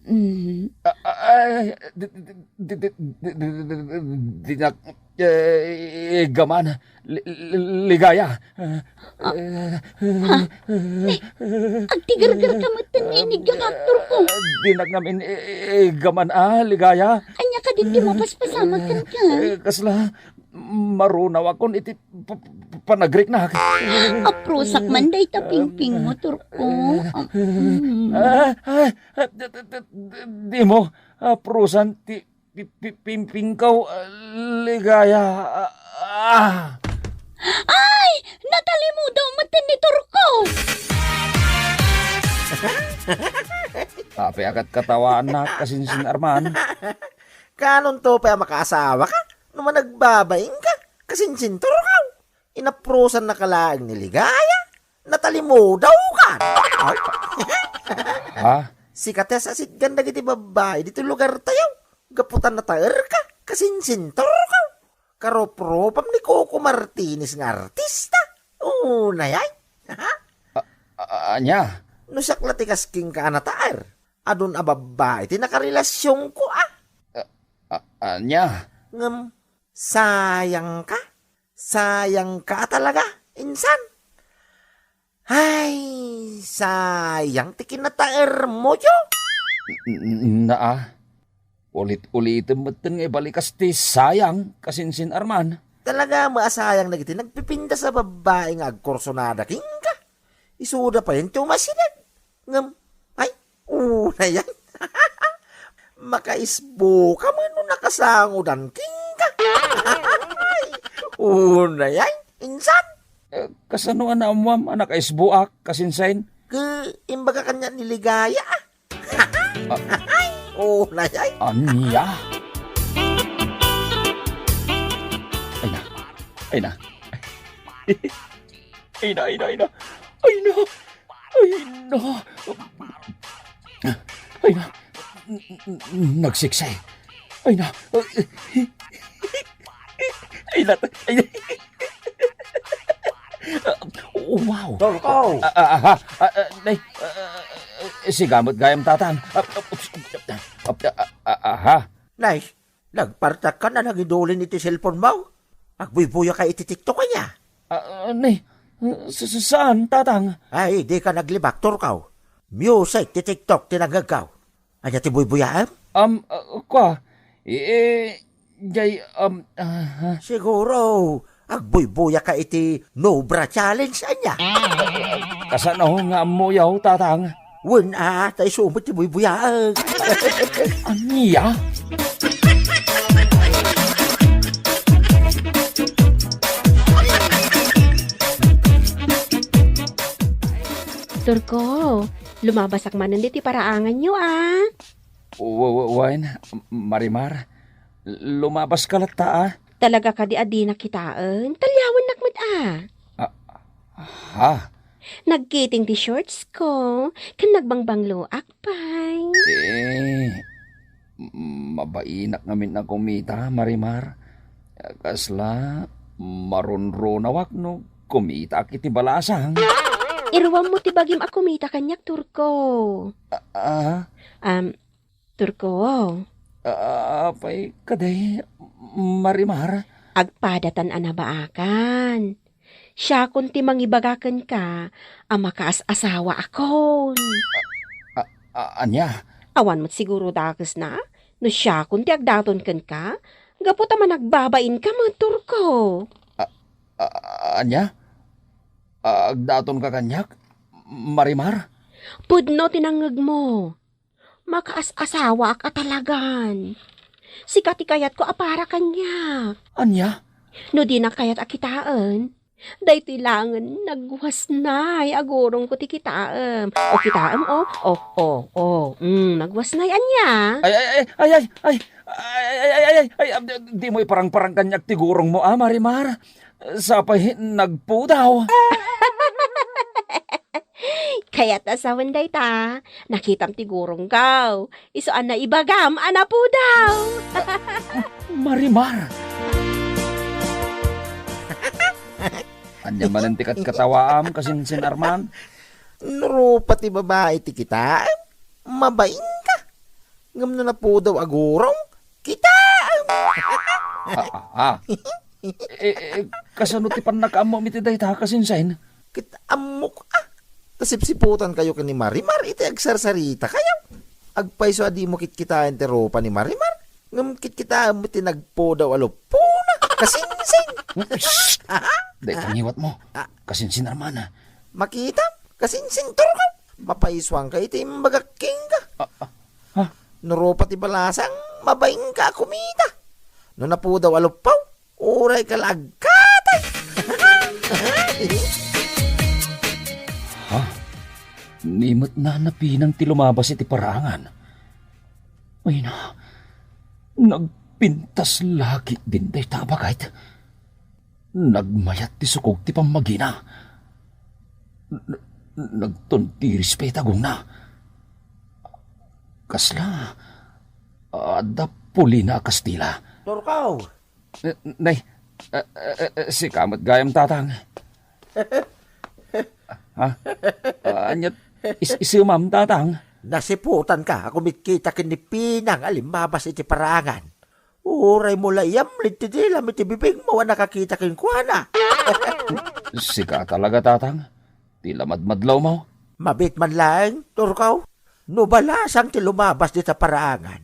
mm. Ah, ah, ay, di, di, di, di, di, di, di, di, di, di, nak-, eh, iggaman. Li-, li-, Ligaya. Ah, eh, ha? Ni, agtigergerka met nga iniggamak, Turko. Dinak ngamin, eh, iggaman, ah, Ligaya. Ania kadi ti mapaspasamak kenka? Eh, kasla, marunawakon iti p-, p-, panagriknak. Aprusak man dayta pingpingmo, Turko. Mm. Ah, ah, ah, d-, d-, d-, d-, dimo, aprusan ti pi-, pi-, pingpingko, ah, Ligaya. Ah, ah. Ay! Natalimudaw met ni Turko! Apay a katkatawaannak, kasinsin Arman? Kaanonto pay a makaasawaka no managbabainka, kasinsin Turko? Inaprusannaka laeng ni Ligaya, natalimudawkan. Ha? Sika ti asitgan dagiti babbai ditoy lugartayo. Gapu ta nataerka, kasinsinturka. Karuprupam ni Coco Martinez nga artista. Unay ay. A-, a-, ania? No siak la ti kas kenka a nataer, adun a babbai ti nakarelasionko, a. A-, a-, ania? Ngem, sayangka. Sayangka a talaga, insan. Ay, sayang ti kinataermoyo. N-, n-, naa. Ulit-ulitem metten nga ibalikas ti sayang, kasinsin Arman. Talaga met a sayang dagiti nagpipintas a babbai nga agkursunada kenka. Isuda payen ti umasideg. Ngem, ay, unay ay. Makaisbuka met no nakasangodan kenka. Unay ay, insan. Eh, kasano a naammoam a nakaisbuak, kasinsin? Ket imbaga kaniak ni Ligaya, a. Ah. Unay ay. Ania? Ay na. Ay na. Ay na, ay na, ay na. Ay na. Ay na. Ay na. Nagsiksay. Ay na. Ay na. Ay na. Wow. Turko! Ah, ah, aha. Ah, ah, nay, ah, ah, sigamet gayam, Tatang. Ah, ah, ah, ah, ah, aha. Nay, nagpartakka na nangidulin iti cellphone mo? Agbuybuya ka iti TikTok aya? Ah, ah, nay, sa-, sa-, saan, Tatang? Ay, di ka naglibak, Turko. Music ti TikTok ti nangngegko. Ania ti buybuyaem? Um, ah, kua, eh, eh, jay, um, ah, ha? Siguro, agbuybuya ka iti Nobra Challenge, ania? Kasano nga ammoyo, Tatang? Wen, a, ta isu met ti buybuyaek. Ania? Turko, lumabasak manen ditoy paraanganyo, a. Wa-, wa-, wen, Marimar, lumabaska latta, a. Talaga kadi a dinak kitaen? Talyawannak met, a. Ah, ha? Nagkiting ti shorts ko, ken nagbangbangloak pay. Eh, m-, mabainak ngamin a kumita, Marimar. Kasla, marunrunawak no kumitaak iti balasang. Iruammo ti bagim a kumita kaniak, Turko. Ah, ah? Um, Turko. Ah, apay kadi, Marimar? Agpadatan a nabaakan. Siakon ti mangibaga kenka a makaas-asawaakon. A-, a-, ania? Awan met siguro dakesna no siakon ti agdaton kenka, gapu ta managbabainka met, Turko. A-, a-, ania? Agdatonka kaniak, Marimar? Pudno ti nangngegmo. Makaas-asawaak a talagan. Sika ti kayatko a para kaniak. Ania? No dinak kayat a kitaen, daytoy laengen nagwasnay a gurongko ti kitaem. O, kitaem, o. O, o, o. Mm, nagwasnay, ania? Ay, ay, ay, ay, ay, ay. Ay, ay, ay, ay, ay, ay, ah, di, di mo iparangparang kaniak ti gurongmo, a, Marimar. Sapay nagpudaw. Kayat a sawen dayta, nakitam ti gurongko. Isu a naibagam a napudaw. Marimar! Ania manen ti katkatawaam, kasinsin Arman? No rupa ti babai ti kitaem, mabainka. Ngem no napudaw a gurong, kitaem. Ah, ah, ah. Eh, eh, kasano ti pannakaammoam iti dayta, kasinsin? Ket ammok, a. Ta sipsiputankayo ken ni Marimar iti agsarsarita kayo. Agpayso a dimo kitkitaen ti rupa ni Marimar, ngem kitkitaem ti nagpudaw a luppona. Kasinsin! Shh! Dayta ngiwatmo. Ah. Kasinsin, Arman. Makitam? Kasinsin, Turkaw? Mapaisuanka iti imbagak kenka. Ah, ah, ha? No rupa ti balasang, mabainka a kumita. No napudaw a luppaw, urayka la agkatay. Ha? Ni met Nana Pinang ti lumabas iti paraangan. Ay na, nagpintas la ketdin dayta a baket. Nagmayat ti sukog ti pammagina. N-, nagtuntiris pay ti agongna. Kasla, adda pulina a Kastila. Turkaw! Eh, nay, eh, eh, eh, sika met gayam, Tatang. Ha? Ah, ania, is-, isimam, Tatang? Nasiputanka a kumitkita ken ni Pinang a limmabas iti paraangan. Uray mo la iyamlid ti dilam iti bibingmo a nakakita kenkuana. Sika talaga, Tatang? Ti la madmadlawmo? Mabiit man laeng, Turkaw. No balasang ti lumabas dita paraangan,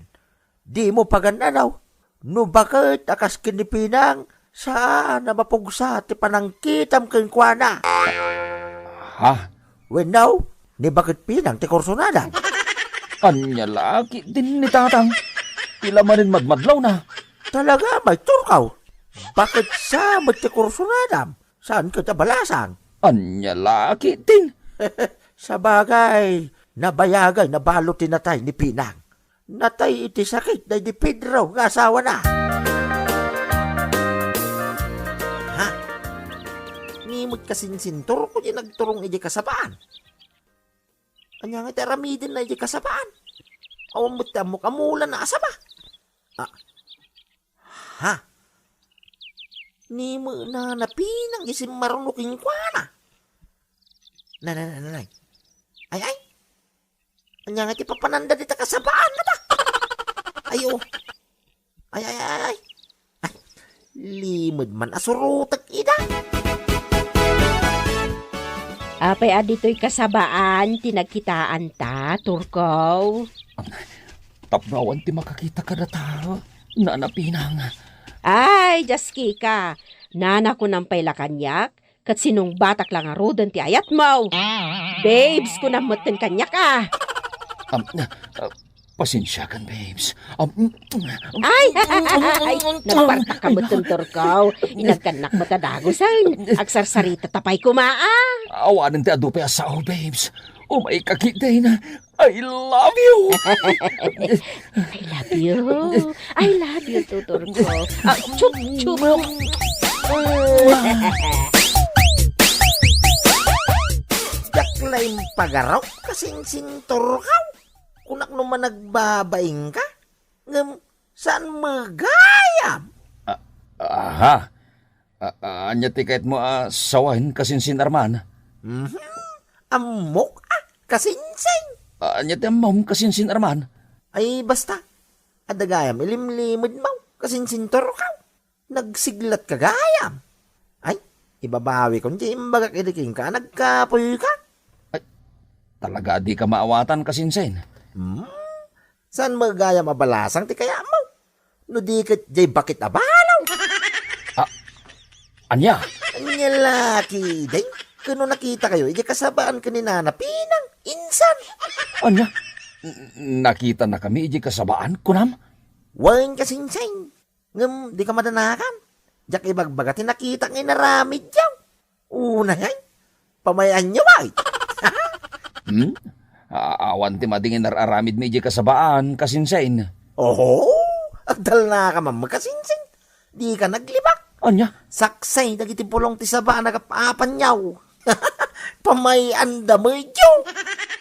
dimo pagan-anaw. No baket a kas ken ni Pinang, saan a mapugsa ti panangkitam kenkuana. Ha? Wenno, ni baket Pinang ti kursunadam. Ania la ketdin ni Tatang? Ti la manen madmadlawna. Talaga, Turkaw. Baket sa met ti kursunadam. Saan ket a balasang? Ania la ketdin? Sabagay, nabayagay na balut ti natay ni Pinang. Natay iti sakit daydi Pedro nga asawana. Ha? Ni met kasinsin, Turkaw, ti nagturong idiay kasabaan. Ania nga ti aramidenna idiay kasabaan? Awan met ti ammok a mulana a saba. Ah. Ha? Ni met Nana Pinang ti simmaruno kenkuana. Nay, nay, nay, nay, nay. Ay, ay. Ania nga ti papananda dita kasabaan, ata? Ay, o. Ay, ay, ay, ay. Ay, limed man a surotek ida. Apay a ditoy kasabaan ti nagkitaanta, Turkaw? Tapno awan ti makakita kadata, Nana Pinang. Ay, diaskika. Nana, kunam pay la kaniak, ket sinungbatak la ngaruden ti ayatmo. Babes, kunam metten kaniak a. Am, ah, pasensiakan, babes. Am, Ay, ay, nagpartak ka metten, Turkaw. Inagkannak met a dagusen. Agsarsarita ta pay koma a. Awanen ti adu pay a sao, babes. Umayka ketdin. I love you. I love you. I love you too, Turkaw. Ah, chup, chup. Diak la impagarok, kasinsin, Turkaw. Kunak no managbabaing ka, ngem saan met gayam? Ah, aha. Ah, ah, ania ti kayatmo a sawen, kasinsin, Arman? Mhm. Ammok a, kasinsin. Ah, ania ti ammom, kasinsin, Arman? Ay, basta. Adda gayam ilimlimedmo, kasinsin, Turkaw. Nagsiglatka gayam. Ay, ibabawikon ti imbagak idi kenka a nagkapoyka. Ay, talaga a dika maawatan, kasinsin. Hmm? Saan met gayam a balasang ti kayatmo? No di ket diay baket a balaw. Ah, ania? Ania la ketdin? Ket no nakitakayo idiay kasabaan ken ni Nana Pinang, insan. Ania? N-, nakitanakami idiay kasabaan, kunam? Wen, kasinsin. Ngem dika madanagan. Diak ibagbaga ti nakitak nga inaramidyo. Unay, pamay-anyo, ay. Hmm? A-, awan ti madi nga inar-aramidmi idiay kasabaan, kasinsin. Oho, agtalnaka man, kasinsin. Dika naglibak. Ania? Saksay dagiti pulong ti saba a nagap-apanyo. Pamay-anda medio.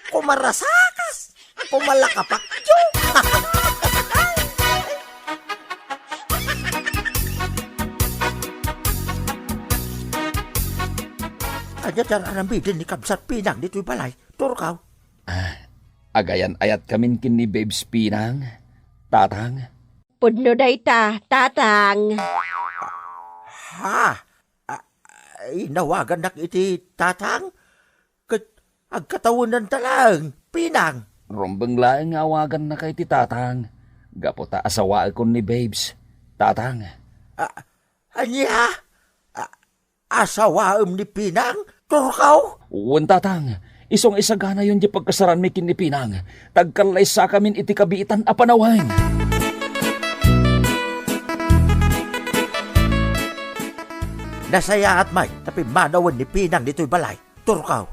Kumarasakas. Pumalakapakyo. Ania ti ar-aramiden ni Kabsat Pinang ditoy balay, Turkaw? Ah, agayan-ayatkamin ken ni Babes Pinang, Tatang. Pudno dayta, Tatang. Ha? Ah, inawagannak iti Tatang? Ket agkatawennanta laeng, Pinang. Rumbeng laeng nga awagannaka iti Tatang, gapu ta asawaekon ni Babes, Tatang. Ah, ania? Asawaem ni Pinang, Turkaw? Wen, Tatang. Isu nga isaganayon ti pagkasaranmi ken ni Pinang, ta agkallaysakamin iti kabiitan a panawen. Nasayaat met ta pimmanawen ni Pinang ditoy balay, Turkaw.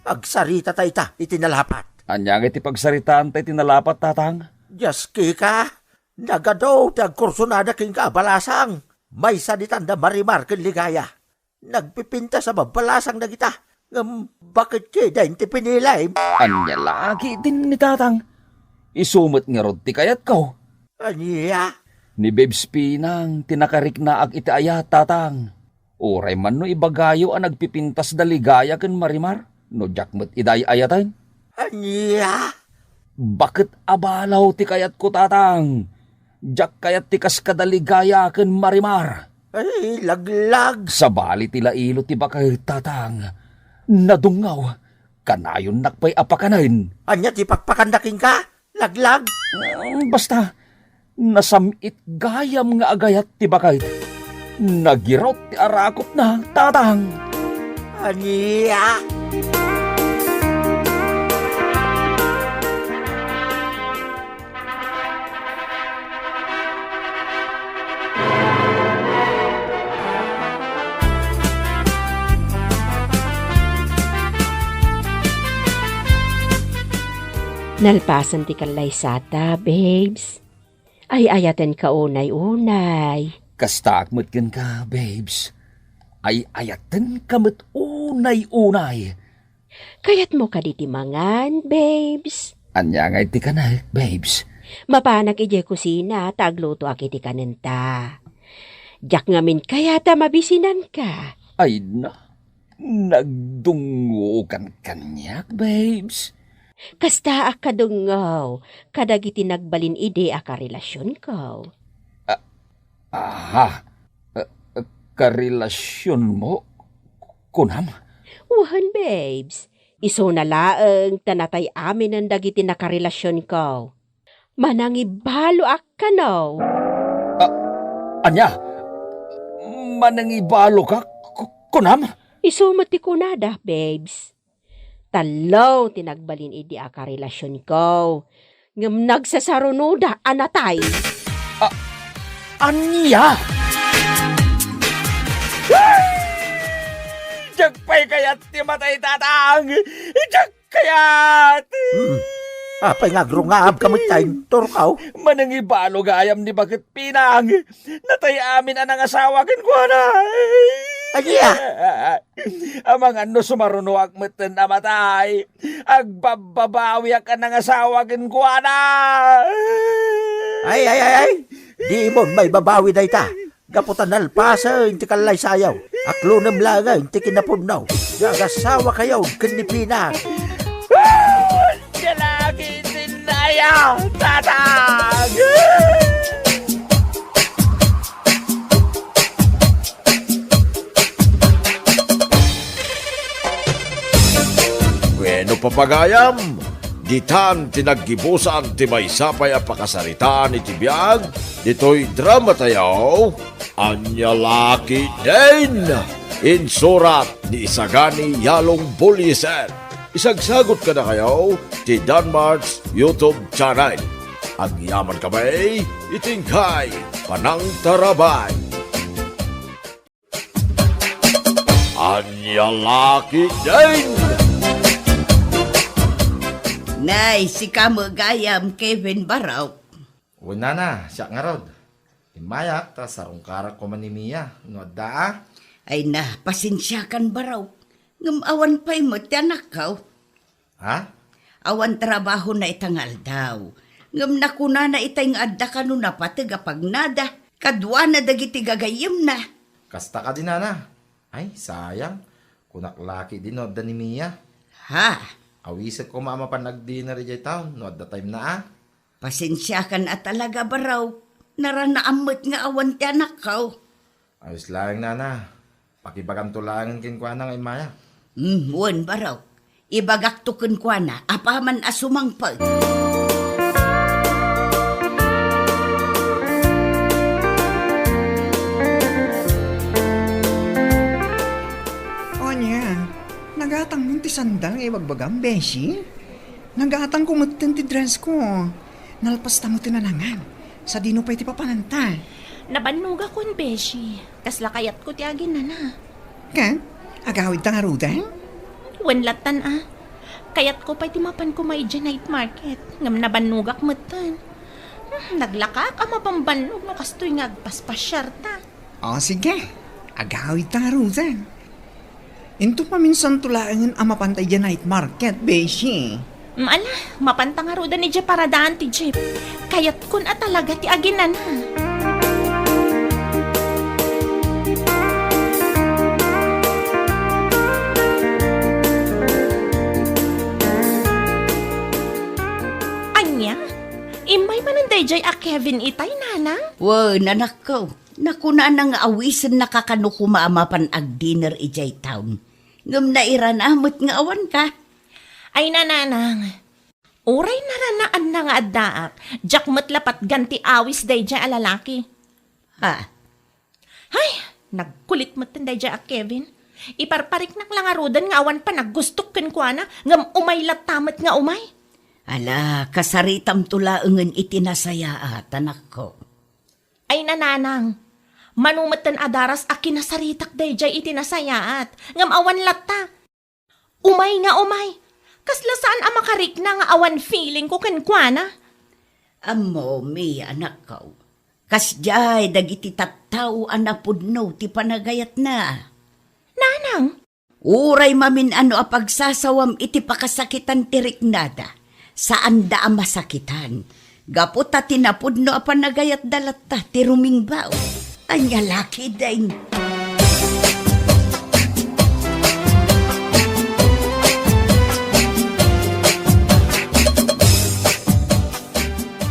Agsarita dayta iti nalapat. Ania nga iti pagsaritaanta iti nalapat, Tatang? Dias, Kika, nagadu ti agkursunada kenka a balasang. Maysa ditan da Marimar ken Ligaya. Nagpipintas a babbalasang dagita. Ngem baket kadi ti pinilim? Ania la ketdin ni Tatang? Isu met ngarud ti kayatko. Ania? Ni Babes Pinang ti nakariknaak iti ayat, Tatang. Uray man no ibagayo a nagpipintas da Ligaya ken Marimar, no diak met ida ay-ayaten. Ania? Baket a balaw ti kayatko, Tatang. Diak kayat ti kas kada Ligaya ken Marimar. Ay, laglag. Sabali ti lailo ti baket, Tatang. Nadungngaw. Kanayonnak pay a pakanen. Ania ti pakpakanda kenka? Laglag? Mm, basta, nasam-it gayam nga agayat ti baket. Nagirut ti arakupna, Tatang. Ania? Nalpasen ti kallaysata, babes. Ay-ayatenka unay-unay. Kastaak met kenka, babes. Ay-ayatenka met unay-unay. Kayatmo kadi ti mangan, babes? Ania ngay ti kanek, babes? Mapanak idiay kusina ta aglutoak iti kanenta. Diak ngamin kayat a mabisinanka. Ay na, nagdungngokan kaniak, babes. Kastaak kadungngaw kadagiti nagbalin idi a karelasionko. A-, aha? A-, a-, karelasionmo? Kunam? Wen, babes. Isuna laeng ta natay-aminen dagiti nakarelasionko. Manangibaloak kano. A-, ania? Manangibaloka? Ku-, kunam? Isu met ti kunada, babes. Tallo ti nagbalin idi a karelasionko, ngem nagsasarunoda a natay. A-, ania? Ay! Diak pay kayat ti matay, Tatang! Diak kayat! Hmm. Apay nga agrungaabka met tay, Turkaw? Manangibalo gayam ni Baket Pinang. Natay amin a nangasawa kenkuana. Ania? Amangan no sumarunoak metten a matay, agbabbabawiak a nangasawa kenkuana. Ay, ay, ay, ay! Dimon maibabawi dayta. Gapu ta nalpasen ti kallaysayo, aklonem laengen ti kinapudno. Nga agasawakayo ken ni Pinang. Lalaki ti naya, tatag! Wenno, papagayam, ditan ti naggibusan ti maysa pay a pakasaritaan iti biag ditoy dramatayo, Ania La Ketdin! Insurat ni Isagani Yalong Buliser. Isagsagot kadakayo ti Danmart's YouTube channel. Agyaman kami iti inkay panangtarabay. Ania La Ketdin! Nay, sika met gayam, Kevin Barok. Wen, nana, siak ngarud. Immayak ta sarungkarak koma ni Mia no adda a. Ay na, pasensiakan, Barok. Ngem awan pay met ti anakko. Ha? Awan trabahona ita nga aldaw. Ngem nakunana itay nga adda kano napateg a pagnada. Kaduana dagiti gagayyemna. Kasta kadi, nana? Ay, sayang. Kunak la ketdi no adda ni Mia. Ha? Awisek koma a mapan agdinner idiay town no adda time na a. Pasensiakan a talaga, Barok. Naranaam met nga awan ti anakko. Ayos laeng, nana. Pakibaganto laengen kenkuana nga immaya. Hmm, wen, Barok. Ibagakto kenkuana apaman a sumangpet. Nagatangmon ti sandal nga ibagbagam, beshi? Nagatangko metten ti dress ko. Nalpasta metten a nangan. Sadino pay ti papananta? Nabannogakon, beshi. Kasla kayatko ti aginana. Ket, agawidta ngaruden? Wen lattan a. Kayatko pay ti mapan koma idiay night market. Ngem nabannogak metten. Hmm, naglakaak a mabambannog no kastoy nga agpaspasiarta. O, sige. Agawidta ngaruden. Inton maminsanto laengen a mapanta idiay night market, beshi. Mm, ala, mapanta ngaruden idiay paradaan ti jeep. Kayatkon a talaga ti aginana. Ania? Immay manen daydiay a Kevin itay, nanang? Wen, anakko. Nakunana nga awisennaka kano koma a mapan agdinner idiay town. Ngem nairana met nga awanka. Ay, nanang. Uray naranaanna nga addaak, diak met la patgan ti awis daydiay a lalaki. Ha? Hay, nagkulit metten daydiay a Kevin. Iparpariknak la ngaruden nga awan panagustok kenkuana, ngem umay latta met nga umay. Ala, kasaritamto laengen iti nasayaat, anakko. Ay, nanang, mano metten a daras a kinasaritak daydiay iti nasayaat, ngem awan latta. Umay nga umay. Kasla saan a makarikna nga awan feeling ko kenkuana. Ammo, Mia, anakko. Kasdiay dagiti tattao a napudno ti panagayatna. Nanang? Uray mamin-ano a pagsasawam iti pakasakitan ti riknada, saanda a masakitan. Gapu ta ti napudno a panagayatda latta ti rumingbaw. Ania la ketdin?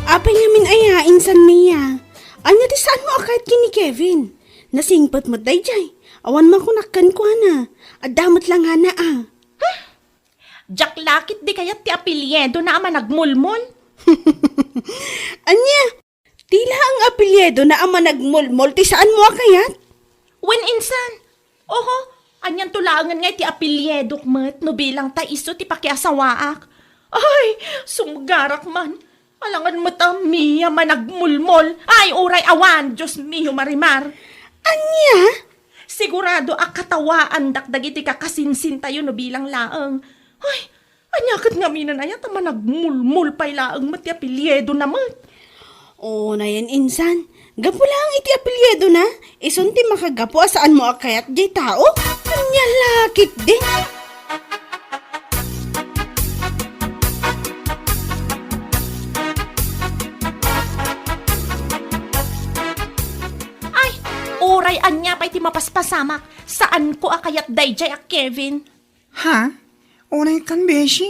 Apay ngamin aya, Insan Mia? Ania ti saanmo a kayat ken ni Kevin? Nasingpet met daydiay. Awan makunak kenkuana. Adda met langana a. Diak la ketdi kayat ti apelyidona a Managmulmol. Ania? Ti laeng apelyidona a Managmulmol ti saanmo a kayat? Wen, Insan. Oho, anianto laengen nga iti apelyidok met no bilang ta isu ti pakiasawaak. Ay, sumgarak man. Alangan met a Mia Managmulmol. Ay, uray awan, Dios mio, Marimar. Ania? Sigurado a katawaandak dagiti kakasinsintayo no bilang laeng. Ay, ania ket ngamin aya ta Managmulmol pay laeng met ti apelyidona met? O, nayen, Insan. Gapu laeng iti apelyidona, isun ti makagapu a saanmo a kayat diay tao? Ania la ketdin? Ay, uray ania pay ti mapaspasamak, saanko a kayat daydiay a Kevin. Ha? Unay kan, beshi.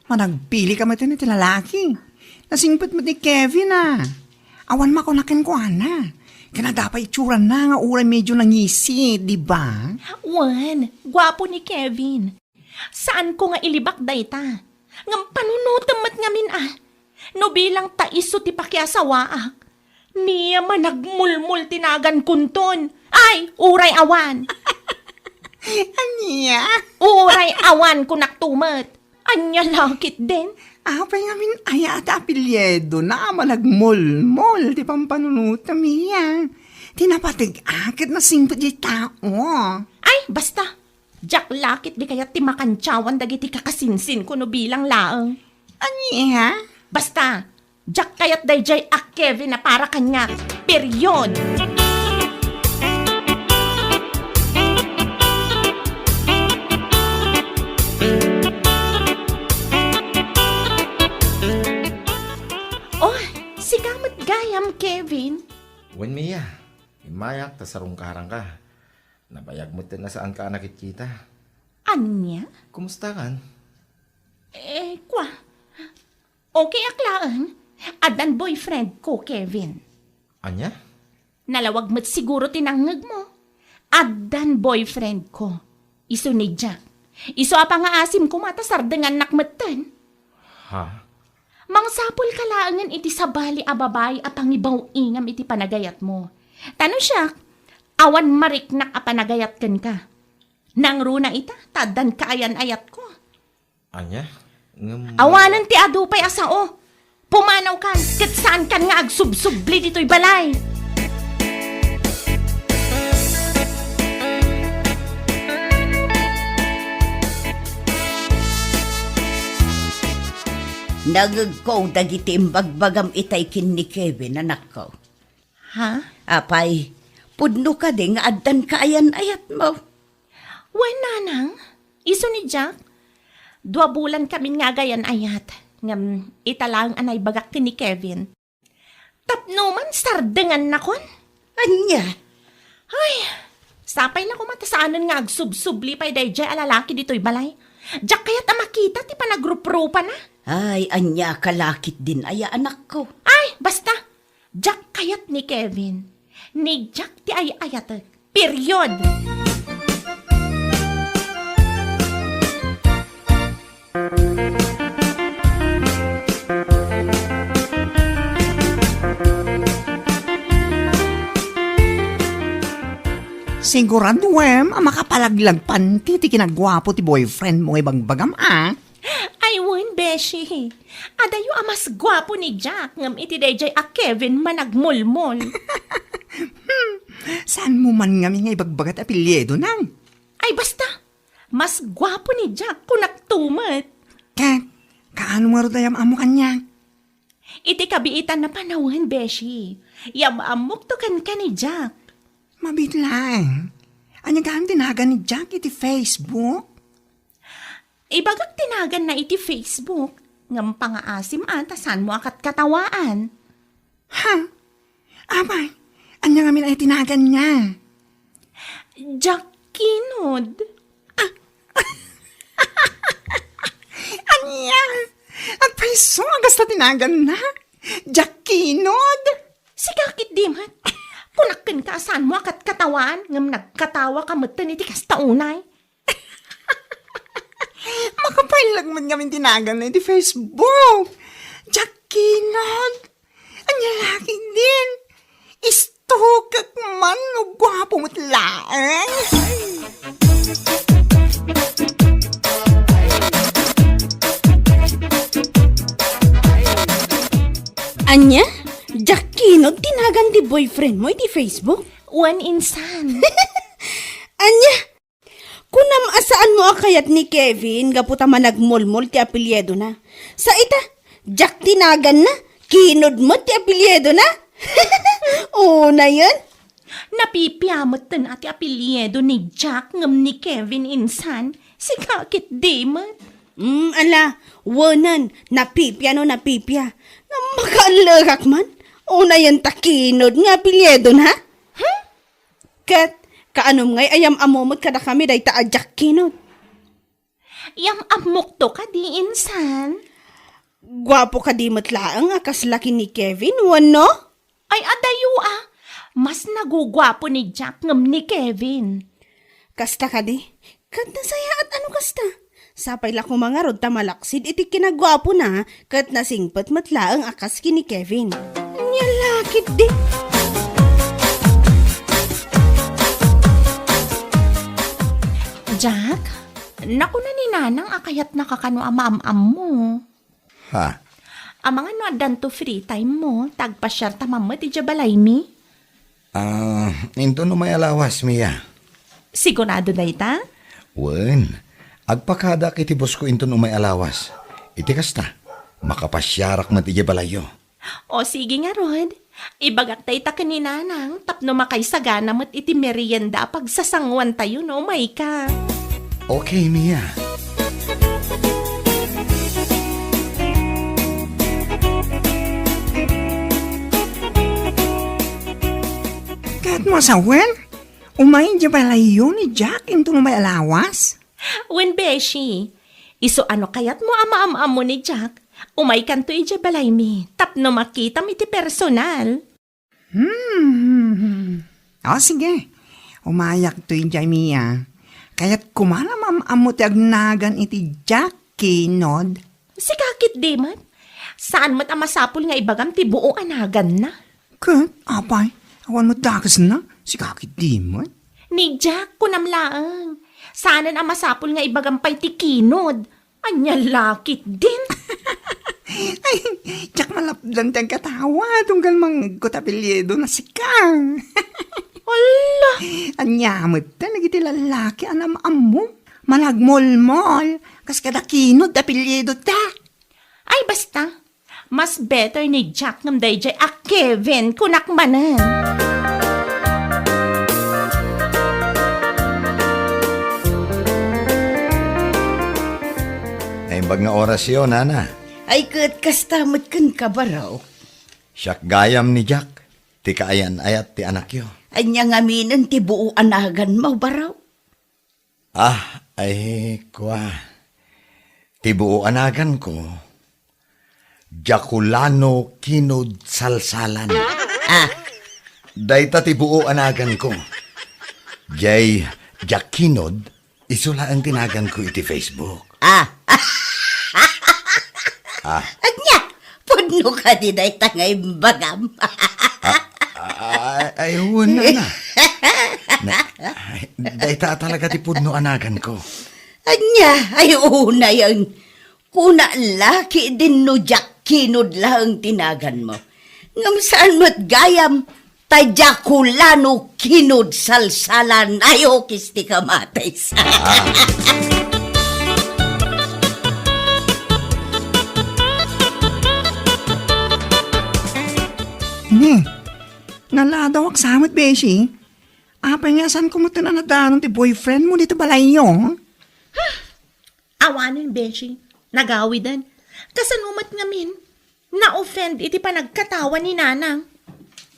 Managpili ka met iti lalaki. Nasingpet met ni Kevin a. Awan makuna kenkuana. Ken adda pay itsurana nga uray medyo nangisit, di ba? Wen, guapo ni Kevin. Saanko nga ilibak dayta. Ngem panunotem met ngamin a. No bilang ta isu ti pakiasawaak, Mia Managmulmol ti nagankonton. Ay, uray awan. Ania? Uray awan, kunak tumet. Ania la ketdin? Apay ngamin aya ti apelyidona a Managmulmol ti pampanunotem, Mia? Ti napateg-ak ket nasingpet diay tao. Ay, basta. Diak la ketdi kayat ti makantiawan dagiti kakasinsinko no bilang laeng. Ania? Basta, diak kayat daydiay a Kevin a para kaniak. Period! Oh, sika met gayam, Kevin. Wen, Mia, immayak ta sarungkaranka. Nabayag met a saanka a nakitkita. Ania? Kumustakan? Eh, kwa. Okay ak laeng. Addan boyfriend ko, Kevin. Ania? Nalawag met siguro ti nangngegmo. Addan boyfriend ko. Isu ni Jack. Isu a pangaasim koma ta sardengannak metten. Ha? Mangsapulka laengen iti sabali a babai a pangibaw-ingam iti panagayatmo. Ta no siak, awan mariknak a panagayat kenka. Nangruna ita, ta addan kaayan-ayatko. Ania? Ngem awanen ti adu pay a sao. Pumanawkan, ket saankan nga agsubsubli ditoy balay. Nangngegko dagiti imbagbagam itay ken ni Kevin, anakko. Ha? Apay, pudno kadi nga addan kaayan-ayatmo? Wen, nanang, isu ni Jack. Dua bulan kamin nga agayan-ayat, ngem ita laeng a naibagak ken ni Kevin. Tapno man sardengannakon. Ania? Ay, sapay la koma ta saanen nga agsubsubli pay daydiay a lalaki ditoy balay. Diak kayat a makita ti panagruprupana. Ay, ania ka lakit din aya, anakko? Ay, basta! Diak kayat ni Kevin. Ni Jack ti ay-ayatek. Period! Siguraduem a makapalaglag panti ti kinaguapo ti boyfriend mo nga ibagbagam, a? Ay, wen, beshi. Adayo a mas guapo ni Jack ngem iti daydiay a Kevin managmulmol. Saan mo man ngamin nga ibagbaga ti apelyido na? Ay, basta! Mas guapo ni Jack, kunakto met. Ket, kaano ngarud a yam-ammo kaniak? Iti kabiitan a panawen, beshi. Yam-ammokto kenka ni Jack. Mabiit laeng. Ania gayam ti nagan ni Jack iti Facebook? Ibagak ti naganna iti Facebook, ngem pangaasim a ta saanmo a katkatawaan. Ha? Apay, ania ngamin a tinaganna? Jack Kinod. Ah! Ania? Agpayso a kasta ti naganna? Jack Kinod? Sika ketdi met. Kunak kenka a saanmo a katkatawaan, ngem nagkatawa ka metten iti kasta unay. Makapallag met ngamin ti naganna iti Facebook. Jack Kinod. Ania la ketdin? Istukek man no guapo met laeng. Ania? Jack Kinod ti nagan ti boyfriend mo iti Facebook? Wen, insan. Ania? Kunam a saanmo a kayat ni Kevin gapu ta managmulmol ti apelyidona. Sa ita, Jack ti naganna, Kinod met ti apelyidona. Unayen. Napipia metten a ti apelyido ni Jack ngem ni Kevin insan, sika ketdi met. Mm, ala, wenen, napipia no napipia. Ngem makaallekak man, unayen ta Kinod nga apelyidona. Hmm? Ket, kaanom ngay a yam-ammo met kadakami dayta a Jack Kinod? Yam-ammokto kadi, insan? Guapo kadi met laeng a kasla ken ni Kevin, wenno? Ay, adayo a. Mas naguguapo ni Jack ngem ni Kevin. Kasta kadi? Ket nasayaat a no kasta. Sapay la koma ngarud ta malaksid iti kinaguapona ket nasingpet met laeng a kas ken ni Kevin. Ania la ketdi? Jack, nakuna ni Nanang a kayatnaka kano a maam-ammo. Ha? Amangan no addanto free time mo, ta agpasiarta man met idiay balaymi. Ah, inton umay a lawas, Mia. Sigurado dayta? Wen, agpakadak iti bosko inton umay a lawas. Iti kasta, makapasiarak met idiay balayyo. O sige ngarud, ibagak dayta ken ni Nanang tapno makaisagana met iti merienda a pagsasanguantayo no umayka. Okay, Mia. Ket masawen, umay idiay balayyo ni Jack inton umay a lawas? Wen, beshi. Isu a no kayatmo a maam-ammo ni Jack, umaykanto idiay balaymi tapno makitam iti personal. Hmm. O, sige. Umayakto idiay, Mia. Kayatko man a maam-ammo ti agnagan iti Jack Kinod. Sika ketdi met. Saan met a masapul nga ibagam ti buo a naganna. Ket, apay, awan met dakesna. Sika ketdi met. Ni Jack, kunam laeng. Saanen a masapul nga ibagam pay ti kinod. Ania la ketdin? Ay, diak malapdan ti agkatawa, tunggal mangngegko ti apelyido na sika. Ala! Ania met dagiti lallaki a nam-ammo? Managmolmol, kas kada kinod ti apelyido da. Ay, basta. Mas better ni Jack ngem daydiay a Kevin, kunak manen. Naimbag nga orasyo, nana. Ay, ket kasta met kenka, baro. Siak gayam ni Jack, ti kaayan-ayat ti anakyo. Ania ngaminen ti buo a naganmo, baro? Ah, ay, kua. Ti buo a naganko, Jakulano Kinod Salsalan. Ah. Dayta ti buo a naganko. Jay Jack Kinod, isu laeng ti naganko iti Facebook. Ah. Ah. Ania? Pudno kadi dayta nga imbagam? Ah, ah, ay, wen, nana. Na, ay, dayta talaga ti pudno a naganko. Ania? Ay, unayen. Kuna la ketdin no Jack Kinod laeng ti naganmo. Ngem saan met gayam, ta Jakulano Kinod Salsalan, ay, okis ti kamatis. Ah. Ni, naladawak sa met, beshi. Apay nga saan ko met a nadanon ti boyfriend mo dito balayyo? Awanen, beshi. Nagawiden. Kasano met ngamin? Na-offend iti panagkatawa ni Nanang.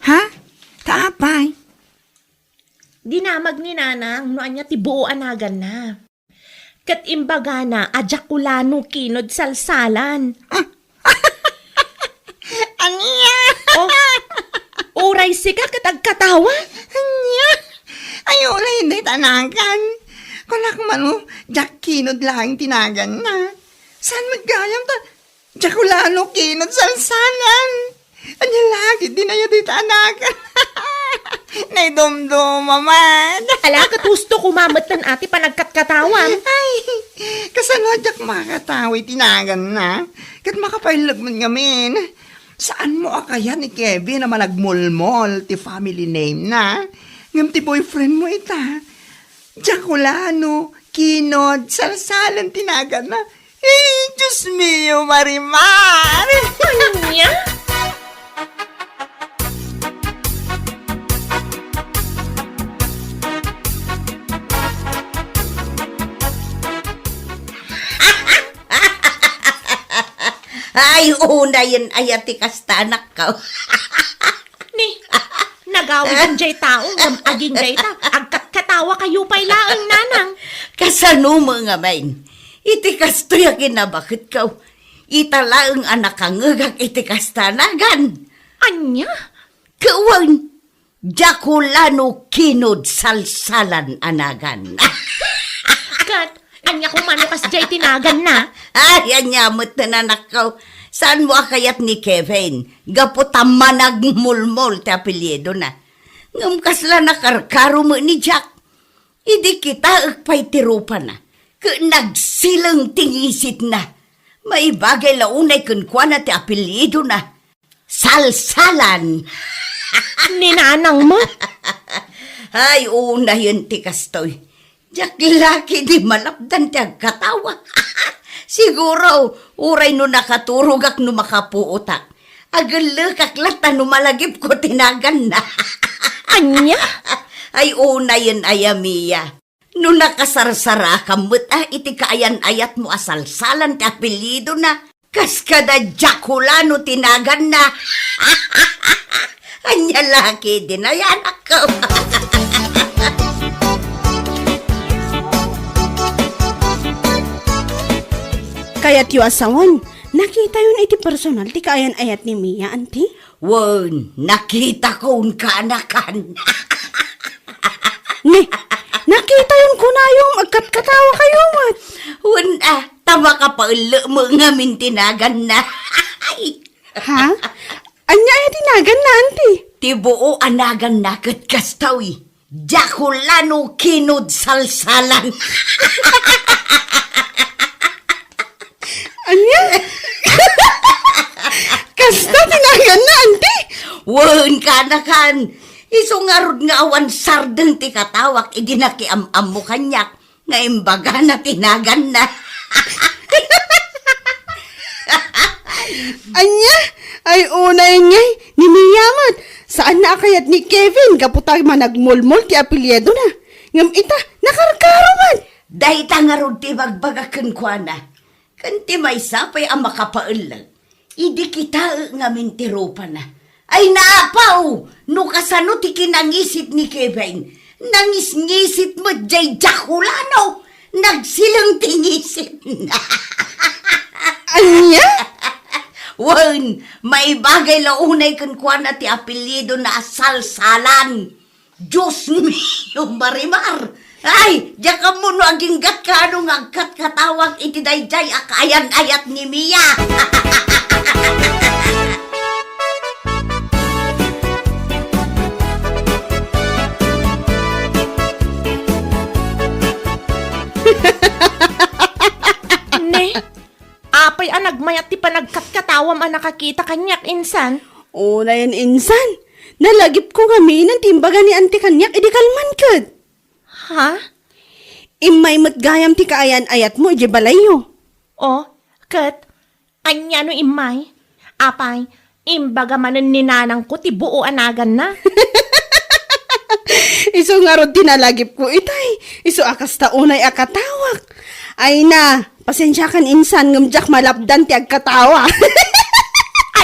Ha? Ta apay? Dinamag ni Nanang no ania ti buo a naganna. Ket imbagana a Jakulano Kinod Salsalan. Ah. Ania? Oh, uray sika ket agkatawa? Ania? Ay, uray, dayta a nagan. Kunak mano, Jack Kinod laeng ti naganna. Saan met gayam ta Jakulano Kinod Salsalan. Ania la ketdin aya dayta a nagan? Naidumduma man. Ala, ket husto koma met ti panagkatkatawam. Ay, kasano a diak makatawa iti naganna? Ket makapailleg met ngamin. Saanmo a kayat ni Kevin a managmolmol ti family name na? Ngem ti boyfriend mo ita, Jakulano Kinod Salsalan ti naganna. Eh, Dios mio, Marimar! Ania? Ay, unayen aya ti kasta, anakko. Ni, nagawid jay tao, ngem agingga ita, agkatkatawa kayo pay laeng, Nanang. Kasano met ngamin? Iti kastoy a kinabaketko, ita laeng a nakangngegak iti kasta a nagan. Ania? Ket wen, Jakulano Kinod Salsalan a nagan. Ket, ania koma no kasjay ti naganna? Ay, ania met, anakko. Saanmo a kayat ni Kevin, gapu ta managmulmol ti apelyidona. Ngem kasla nakarkaro met ni Jack. Idi kitaek pay ti rupana, ket nagsileng ti ngisitna. Maibagay la unay kenkuana ti apelyidona. Salsalan. Ni Nanang met? Ay, unayen ti kastoy. Diak la ketdi malapdan ti agkatawa. Siguro, uray no nakaturogak no makapuotak, agellekak latta no malagipko ti naganna. Ania? Ay, unayen aya, Mia. No nakasarsarakam met a iti kaayan-ayatmo a Salsalan ti apelyidona, kas kada Jakulano ti naganna. Ania la ketdin aya, anakko? Kayatyo a sawen, nakitayon iti personal ti kaayan-ayat ni Mia, anti? Wen, nakitakon kaanakan. Ni, nakitayon kunayo nga agkatkatawa kayo met. Wen, ah, ta makapaellemek ngamin ti naganna. Ha? Ania aya ti naganna, anti? Ti buo a naganna ket kastoy. Jakulano kinudsalsalan. Ania? Kasta ti naganna, anti? Wen, kanakan. Isu ngarud nga awan sardeng ti katawak idi nakiam-ammo kaniak nga imbagana ti naganna. Ania? Ay, unay ngay, ni Mia met. Saanna a kayat ni Kevin gapu ta managmulmol ti apelyidona. Ngem ita, nakarkaro met. Dayta ngarud ti ibagbaga kenkuana. Ken ti maysa pay a makapaellek, idi kitaek ngamin ti rupana. Ay naapaw! No kasano ti kinangisit ni Kevin, nangisngisit met jay jakulano. Nagsileng ti ngisit. Ania? Wen, maibagay la unay kenkuana ti apelyidona a Salsalan. Dios mio, Marimar! Ay, diak ammo no aginggatka no nga agkatkatawak iti daydiay a kaayan-ayat ni Mia. Ne, apay a nagmayat ti panagkatkatawam a nakakita kaniak insan? Unayen insan, nalagipko ngamin ti imbaga ni anti kaniak idi kalman ket. Ha? Immay met gayam ti kaayan-ayatmo idiay balayyo. O, ket ania no immay? Apay, imbaga manen ni nanangko ti buo a naganna. Isu ngarud ti nalagipko itay. Isu a kasta unay a katawak. Ay na, pasensiakan insan ngem diak malapdan ti agkatawa.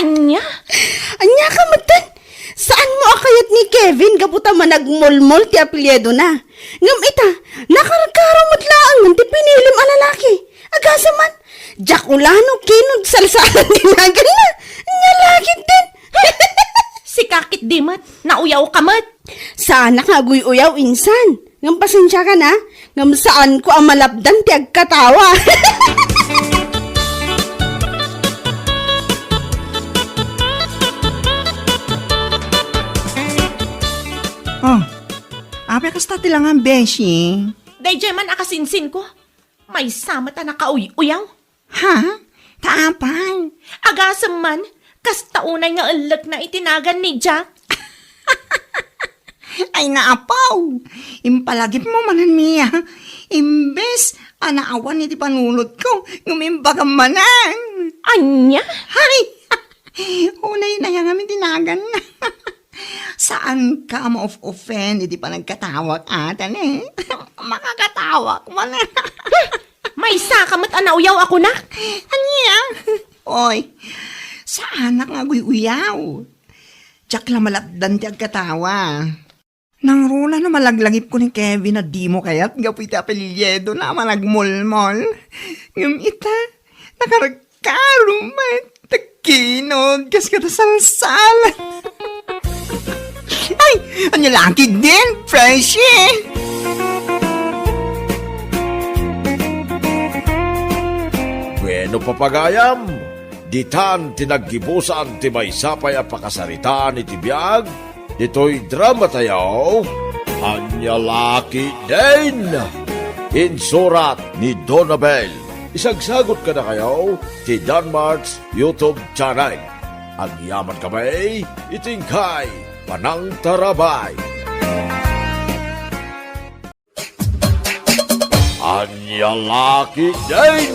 Ania? Ania ka metten? Saanmo a kayat ni Kevin gapu ta managmulmol ti apelyidona. Ngem ita, nakarkaro met laeng ti pinilim a lalaki. Agasem man, Jakulano kinudsalsalan ti naganna. Ania la ketdin? Sika ketdi met, nauyaw ka met. Saanak nga aguy-uyaw insan. Ngem pasensiakan a, ngem saanko a malapdan ti agkatawa. Oh, apay kasta ti langan, beshi? Daydiay man a kasinsinko. Maysa met a nakauy-uyaw. Ha? Ta apay? Agasem man, kasta unay nga ellekna iti nagan ni Jack. Ay, naapaw! Impalagipmo manen, Mia. Imbes a naawan iti panunotko, ngem imbagam manen. Ania? Ay! Unay na yan ngamin ti nagan. Saanka a ma-off-offend iti panagkatawak, atan, eh. Makakatawak man. Maysa ka met a nauyaw a kunak. Ania? Oy, saanak nga aguy-uyaw. Diak la malapdan ti agkatawa. Nangruna no malaglagipko ni Kevin a dimo kayat gapu iti apelyidona a managmulmol. Ngem ita, nakarkaro met. Takinog, kas kada salsal. Ay, ania la ketdin, Frenchie? Bueno, papagayam, ditan ti naggibusan ti maysa pay a pakasaritaan iti biag ditoy dramatayo, Ania la ketdin? Insurat ni Donabel. Isagsagut kadakayo ti Danmart's YouTube channel. Agyaman kami iti inkay panangtarabay. Ania la ketdin?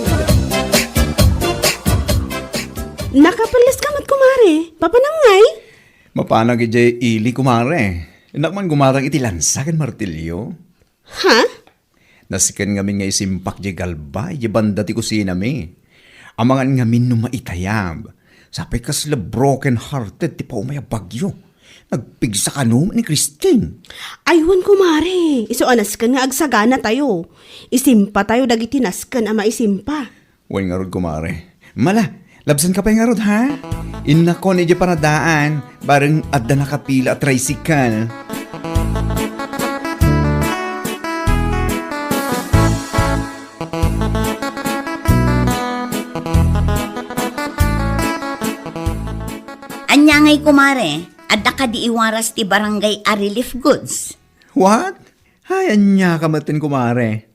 Nakapelles ka met, kumare. Papanam ngay? Mapanak idiay ili, kumare. Innak man gumarang iti lansa ken martilyo. Ha? Nasken ngamin nga isimpak diay galba idiay banda ti kusinami. Amangan ngamin no maitayab. Sapay kasla broken hearted ti paumay a bagyo. Nagpigsa kano ni Christine. Ay, wen, kumare. Isu a nasken nga agsaganatayo. Isimpatayo dagiti nasken a maisimpa. Wen ngarud, kumare. Mala, labsanka pay ngarud, ha? Innakon idiay paradaan, bareng adda nakapila a tricycle. Ania ngay, kumare? Adda kadi iwaras ti barangay a relief goods? What? Ay, ania ka metten, kumare?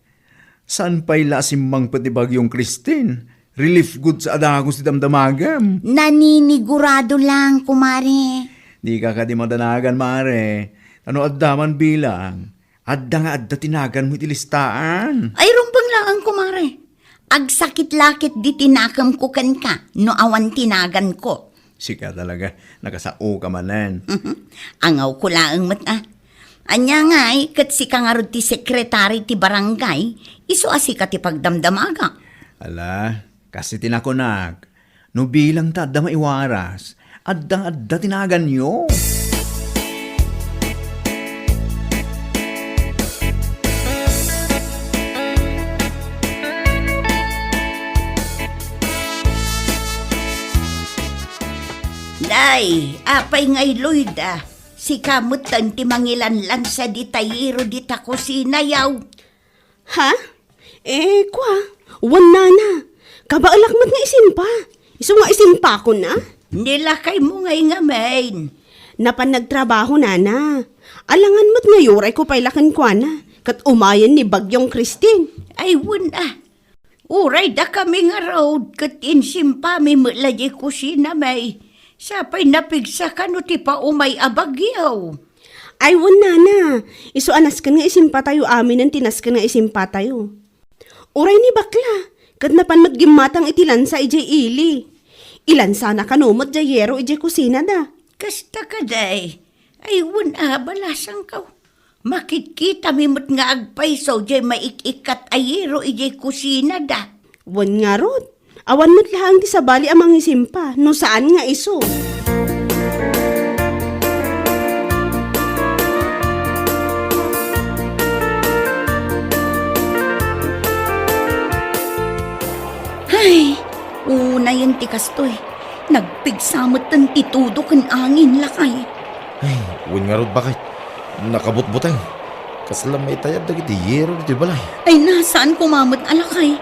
Saan pay la a simmangpet ti bagyong Christine? Relief goods a dagus ti damdamagem. Naninigurado lang, kumare. Dika kadi madanagan, mare. Ta no adda man bilang, adda nga adda ti naganmo iti listaan. Ay, rumbeng laeng, kumare. Agsakit la ketdi ti nakemko kenka no awan ti naganko. Sika talaga, nakasaoka manen. Angawko laeng met a. Ania ngay, ket sika ngarud ti sekretari ti barangay, isu a sika ti pagdamdamaga. Ala, kas iti nakunak, no bilang ta adda maiwaras, adda nga adda ti naganyo. Nay, apay ngay, Loida? Sika metten ti mangilanlansa dita yero dita kusina, yaw. Ha? Eh, kua, wen nana. Kabaelak met nga isimpa. Isu nga isimpakon a? Ni lakaymo ngay ngamin. Napan nagtrabaho, nana. Alangan met nga urayko pay la kenkuana. Ket umayen ni bagyong Christine. Ay, wen a. Uray dakami ngarud ket insimpami met la diay kusinami. Sapay napigsa kano ti paumay a bagyo. Ay, wen, nana. Isu a nasken nga isimpatayo aminen ti nasken nga isimpatayo. Uray ni bakla, ket napan met gimmatang iti lansa idiay ili. Ilansana kano met diay yero idiay kusinada. Kasta kadi. Ay, wen a, balasangko. Makitkitami met nga agpayso diay maik-ikkat a yero idiay kusinada. Wen ngarud, awan met laeng ti sabali a mangisimpa no saan nga isu. Ay, unayen ti kastoy. Nagpigsa metten ti tudo ken angin, lakay. Ay, wen ngarud, baket. Nakabutbuteng. Kasla maitayab dagiti yero ditoy balay. Ay, na, saan koma met a lakay?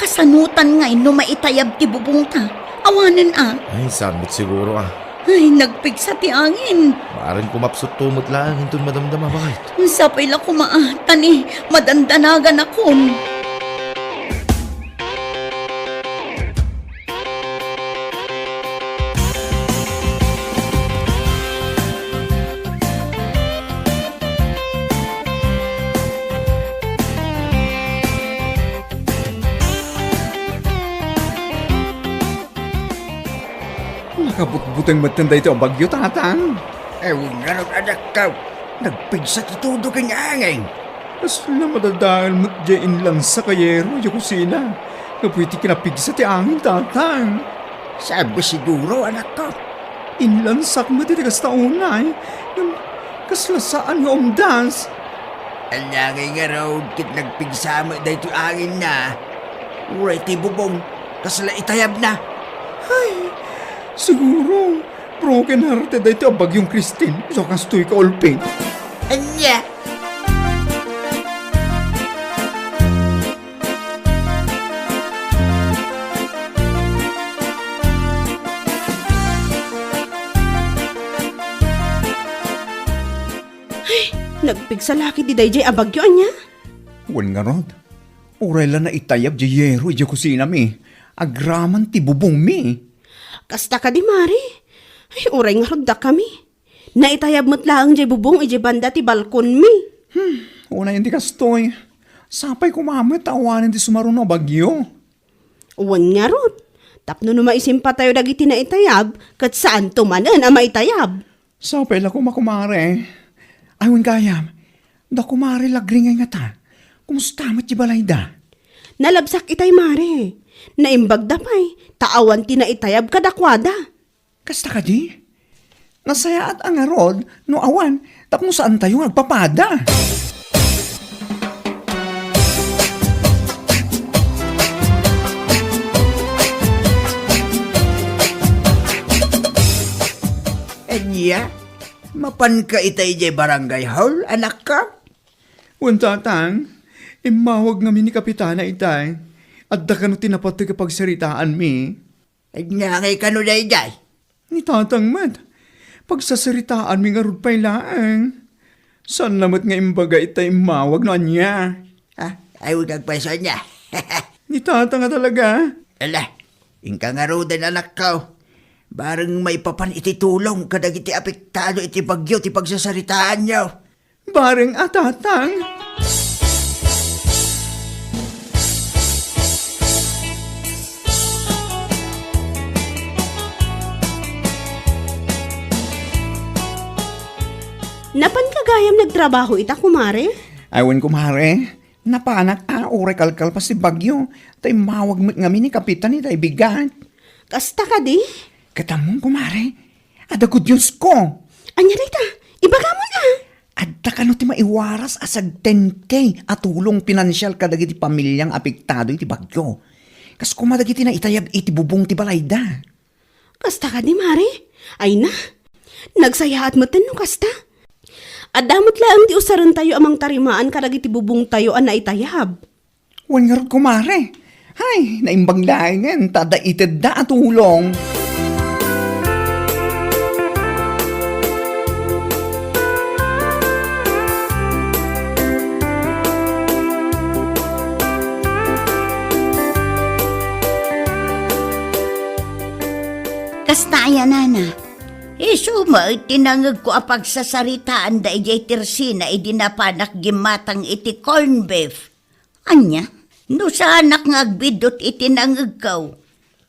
Kasanotan ngay no maitayab ti bubongta? Awanen a. Ay, saan met siguro a. Ay, nagpigsa ti angin. Maaring kumapsutto met laeng inton madamdama, baket. Sapay la koma a, ta ni, madandanaganakon. Nakabutbuteng metten daytoy a bagyo, Tatang. Ay, wen ngarud, anakko. Nagpigsa ti tudo ken angin. Kasla madadael met diay inlansak a yero idiay kusina gapu iti kinapigsa ti angin, Tatang. Saan siguro, anakko. Inlansak met iti kasta unay. Ngem kasla saan nga umdas. Ania ngay ngarud ket nagpigsa met daytoy anginna? Uray ti bubong, kasla itayabna. Ay, siguro, broken hearted daytoy a bagyong Christine. Isu a kastoy kaulpit. Ania? Ay, nagpigsa la ketdi daydiay a bagyo, ania? Wen ngarud, uray la naitayab diay yero idiay kusinami, agraman ti bubongmi. Kasta kadi, Mare? Ay, uray ngarud dakami. Naitayab met laeng diay bubong idiay banda ti balkonmi. Hmm, unayen ti kastoy. Sapay koma met ta awanen ti sumaruno a bagyo. Wen ngarud, tapno no maisimpatayo dagiti naitayab, ket saanto manen a maitayab. Sapay la koma, kumare. Ay, wen gayam, da kumare Lagring ngay ngata. Kumusta met ti balayda? Nalabsak itay, Mare. Naimbagda pay, ta awan ti naitayab kadakuada. Kasta kadi? Nasayaat a ngarud no awan tapno saantayo nga agpapada. Ania, mapanka itay idiay barangay hall, anakko? Wen, Tatang, immawag ngamin ni Kapitana itay. Adda kano ti napateg a pagsaritaanmi. Ania ngay kano daydiay? Ni Tatang met, pagsasaritaanmi ngarud pay laeng. Saanna met nga imbaga ita immawag no ania? Ah, ay, huwag agpayso ania. Ni Tatang a talaga? Ala, inka ngaruden, anakko. Bareng maipapan iti tulong kadagiti apektado iti bagyo ti pagsasaritaanyo. Bareng a, Tatang. Napanka gayam nagtrabaho ita, kumare? Ay, wen, kumare. Napanak a, uray kalkalpas ti bagyo, ta immawag met ngamin ni Kapitan ita bigat. Kasta kadi? Ket ammom, kumare, adda good news ko. Ania dayta? Ibagamon a. Adda kano ti maiwaras a sag ten K a tulong pinansial kadagiti pamilia nga apektado iti bagyo. Kas koma dagiti naitayab iti bubong ti balayda. Kasta kadi, mare? Ay na, nagsayaat metten no kasta. Adda met laeng ti usarentayo a mangtarimaan kadagiti bubongtayo a naitayab. Wen ngarud, kumare. Hay, naimbag laengen ta adda itedda a tulong. Kasta aya, nana. Isu met ti nangegko a pagsasaritaan daydiay tersina idi napanak gimmatang iti corned beef. Ania? No saanak nga agbiddut iti nangegko,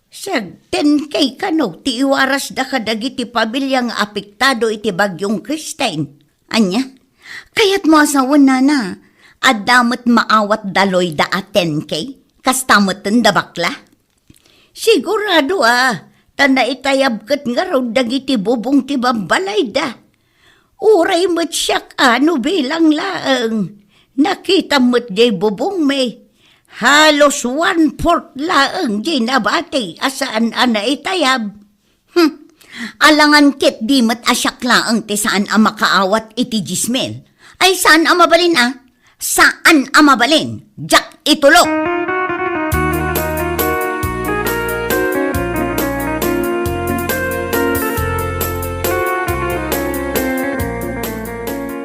sag ten K kano ti iwarasda kadagiti pamilia nga apektado iti Bagyong Kristine. Ania? Kayatmo a sawen, nana, adda met maawat da Loida a ten K? Kasta metten da bakla? Sigurado a, ta naitayab ket ngarud dagiti bubong ti babbalayda. Uray met siak a no bilang laeng, nakitam met diay bubongmi. Halos one-fourth laeng diay nabati a saan a naitayab. Hmm. Alangan ketdi met a siak laeng ti saan a makaawat iti diesel. Ay, saan a mabalin a? Saan a mabalin. Diak itulok.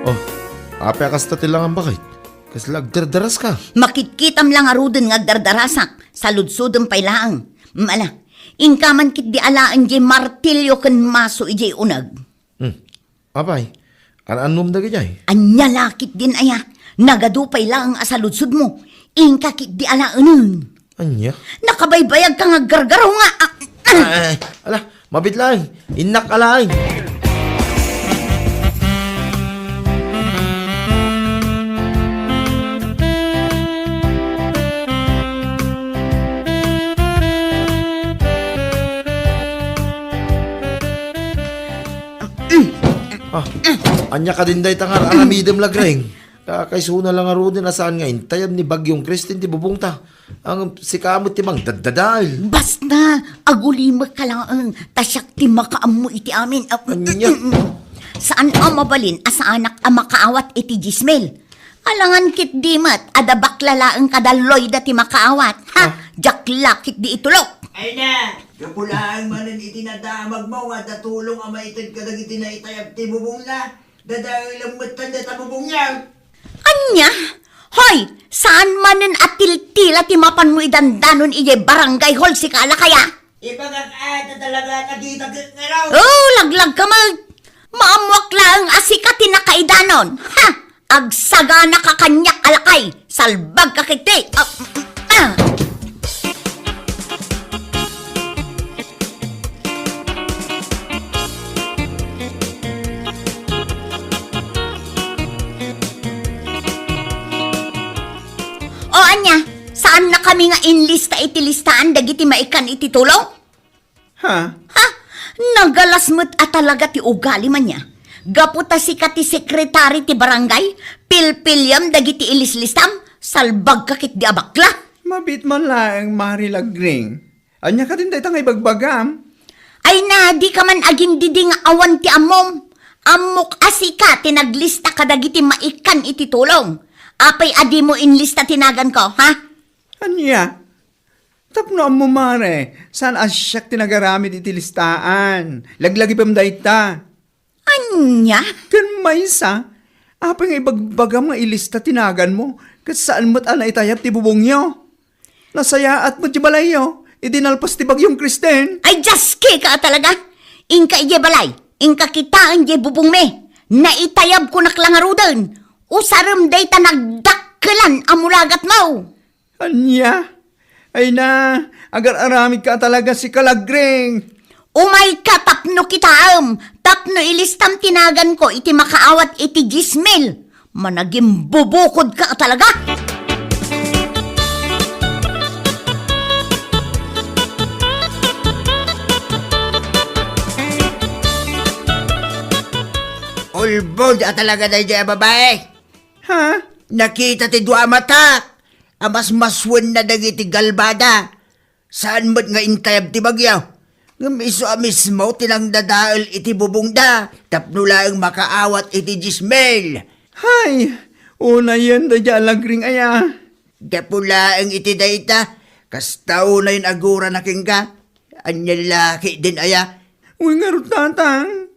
Oh, apay a kasta ti langam, baket? Kasla agdardaraska? Makitkitam la ngaruden nga agdardarasak. Saludsodem pay laeng. Mm, ala, inka man ketdi alaen diay martilyo ken maso idiay uneg. Hmm. Apay, an-annom dagijay? Ania la ketdin aya? Nagadu pay laeng a saludsodmo. Inka ketdi alaenen. Ania? Nakabaybayagka nga aggargaraw nga, ah, ah. Ay, ala, mabiit laeng. Innak alaen. Ah, ania kadin dayta nga ar-aramidem, Lagreng? Kakaisuna la ngaruden a saan nga intayab ni Bagyong Kristine ti bubongta. Ngem sika met ti mangdaddadael. Basta, agulimekka laeng, ta siak ti makaammo iti amin. Ah, ania? Saan a mabalin a saanak a makaawat iti diesel. Alangan ketdi met, adda bakla laeng kada Loida ti makaawat. Ha? Ah. Diak la ketdi itulok. Ay na, gapu laeng manen iti nadamagmo nga adda tulong a maited kadagiti naitayab ti bubongna. Dadaelem metten dayta bubongyo. Ania? Hoy, saan manen a tiltila ti mapanmo idandanon idiay barangay hall, sika a lakaya? Ibagak a, ta talaga, nakita ket ngaraw. Oh, laglagka met. Maammoak laeng a sika ti nakaidanon. Ha? Agsaganaka kaniak a lakay. Salbagka ketdi. Ah, ah. O ania, saannakami nga inlista iti listaan dagiti maikkan iti tulong? Ha? Ha? Nagalas met a talaga ti ugalim ania. Gapu ta sika ti sekretari ti barangay, pilpiliam dagiti ilislistam, salbagka ketdi a bakla. Mabiit man laeng, Mari Lagring. Ania kadin dayta nga ibagbagam? Ay na, dika man agindidi nga awan ti ammom. Ammok a sika ti naglista kadagiti maikkan iti tulong. Apay a dimo inlista ti naganko, ha? Ania? Tapno ammo, Mare, saan a siak ti nagaramid iti listaan. Laglagipem dayta. Ania? Ken maysa, Apay nga ibagbagam nga ilista ti naganmo, ket saan met a naitayab ti bubongyo? Nasayaat met ti balayyo, idi nalpas ti bagyong Kristen. Ay, jaskika a talaga! Inka idiay balay, inka kitaen diay bubongmi. Naitayabkonak la ngaruden. Usarem dayta nagdakkelan a mulagatmo. Ania? Ay na, agar-aramidka a talaga, sika, Lagring. Umayka tapno kitaem, tapno ilistam ti naganko iti makaawat iti dies mil. Managimbubukodka a talaga. Ulbod a talaga daydiay a babai. Ha? Nakita ti dua a matak a masmasuenna dagiti galbada. Saan met nga intayab ti bagyo. Ngem isu a mismo ti nangdadael iti bubongda tapno laeng makaawat iti dies mil. Hay, unayen daydiay a Lagring aya. Gapu laeng iti dayta, kasta unayen agurana kenka. Ania la ketdin aya? Wen ngarud, Tatang,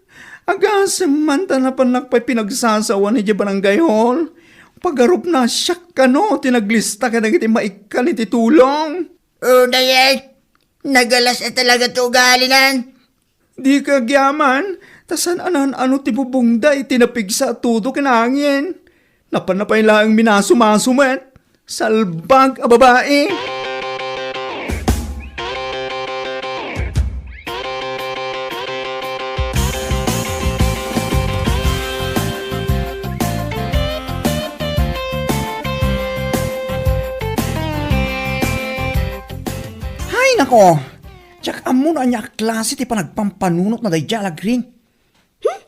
agasem man ta napannak pay pinagsasawan idiay barangay hall. Pagarupna, siak kano ti naglista kadagiti maikkan iti tulong. Unayen, nagalas a talaga ti ugalinan. Dika agyaman, ta saan a naan-ano ti bubongda iti napigsa a tudo ken angin. Napanna pay laeng minasumaso met. Salbag a babai! Hay nako! Diak ammo no ania a klase ti panagpampanunotna daydiay a Lagring. Hmm?